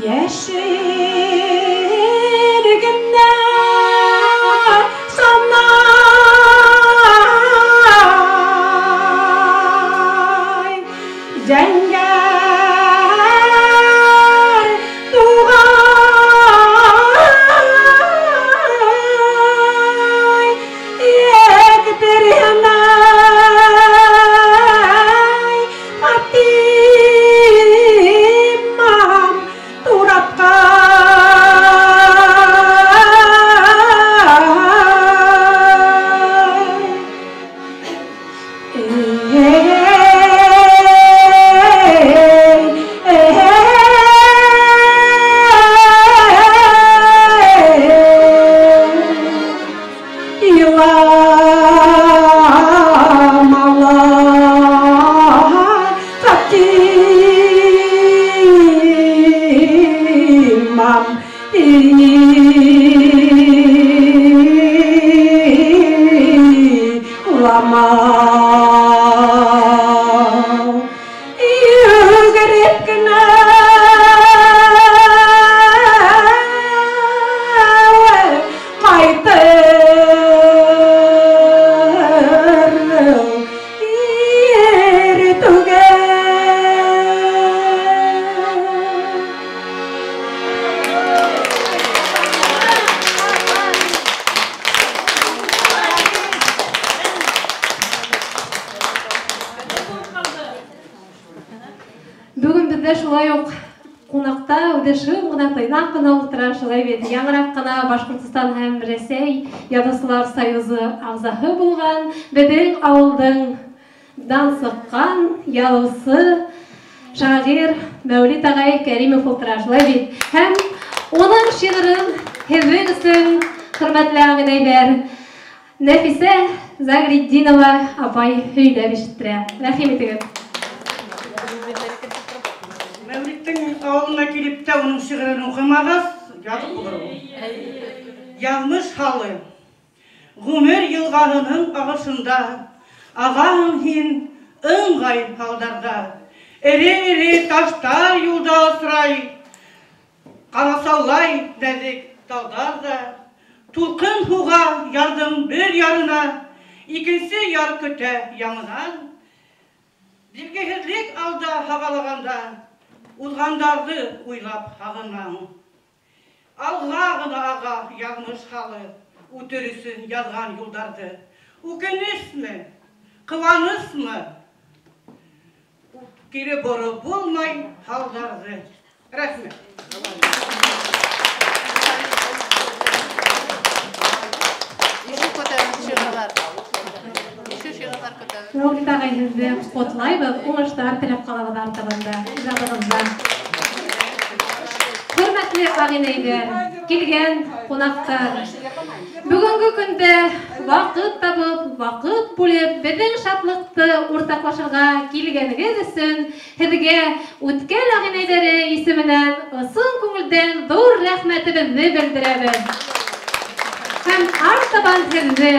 Йәшел генә санай, зәңгәр туғай, ектеренай, Фатимам туратҡан. шулай уҡ ҡунаҡта үҙе шым ғына, тыйнаҡ ҡына ултыра, шулай бит. Яңыраҡ ҡына Башҡортостан һәм Рәсәй Яҙыусылар союзы ағзаһы булған, беҙҙең ауылдың дан сыҡҡан яҙыусы, шағир Мәүлит ағай Кәримов ултыра, шулай бит. Һәм уның шиғырын һеҙҙең өсөн, хөрмәтле ағинәйҙәр, Нәфисә Загретдинова апай һөйләп ишеттерә. Рәхим итегеҙ. Мәүлиттең ауылына килеп тә уның шиғырын уҡымағас, яҙыҡ булыр ул. Яҙмыш һалы. Ғүмер йылғаһының ағышында ағаһың һин ыңғай һалдарҙа. Эре-эре таштар юлда осрай, ҡамасаулай нәҙек талдар ҙа. Тулҡын һуға ярҙың бер ярына, икенсе яр көтә яңынан. Билгеһеҙлек алда һағалағанда, уҙғандарҙы уйлап һағынаң. Алға ғына аға яҙмыш һалы, үтер өсөн яҙған юлдарҙы. Үкенесме, ҡыуанысмы, кире бороп булмай һалдарҙы. Рәхмәт. Мәүлит ағай, һеҙҙе ҡотлайбыҙ, уңыштар теләп ҡалабыҙ артабанда, ижадығыҙҙа. Хөрмәтле ағинәйҙәр, килгән ҡунаҡтар, бөгөнгө көндә ваҡыт табып, ваҡыт бүлеп, беҙҙең шатлыҡты уртаҡлашырға килгәнегеҙ өсөн һеҙгә Үткәл ағинәйҙәре исеменән ысын күңелдән ҙур рәхмәтебеҙҙе белдерәбеҙ. Һәм артабан һеҙҙе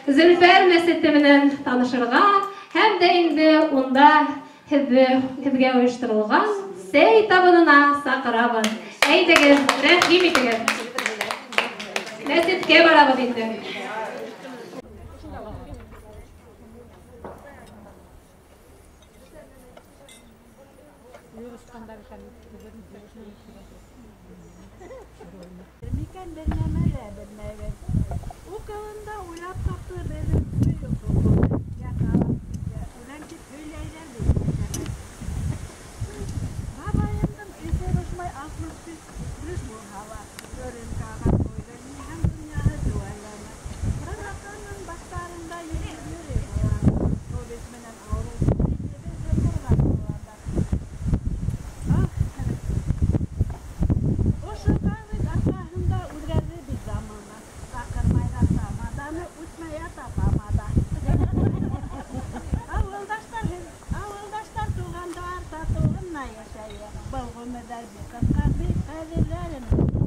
Зөлфәр мәсете менән танышырға һәм дә инде унда һеҙгә ойошторолған сәй табынына саҡырабыҙ. Әйҙәгеҙ, рәхим итегеҙ. Мәсеткә барабыҙ инде. Микән бер нәмә лә белмәйбеҙ. Уҡыуында уйлап тапты беҙҙең өй уҡыуҙы. Үлән тип һөйләйҙәр бит. Бабайымдың эсе бошмай 63 булһа ла, рюмкаға ҡуйҙы, һәм донъяһы теүәлләне. Ҡырҡының баштарында йөрөй була. Ковид менән ауырыу беҙҙе торған булғандар. Ошо ковид арҡаһында үҙгәрҙе бит замана. Саҡырмайҙар тамаданы, үтмәй ята тамада. Ауылдаштар, туғандар татыу ғына йәшәйек. Был ғүмерҙәр бик ҡыҫҡа, бик ҡәҙерләрем.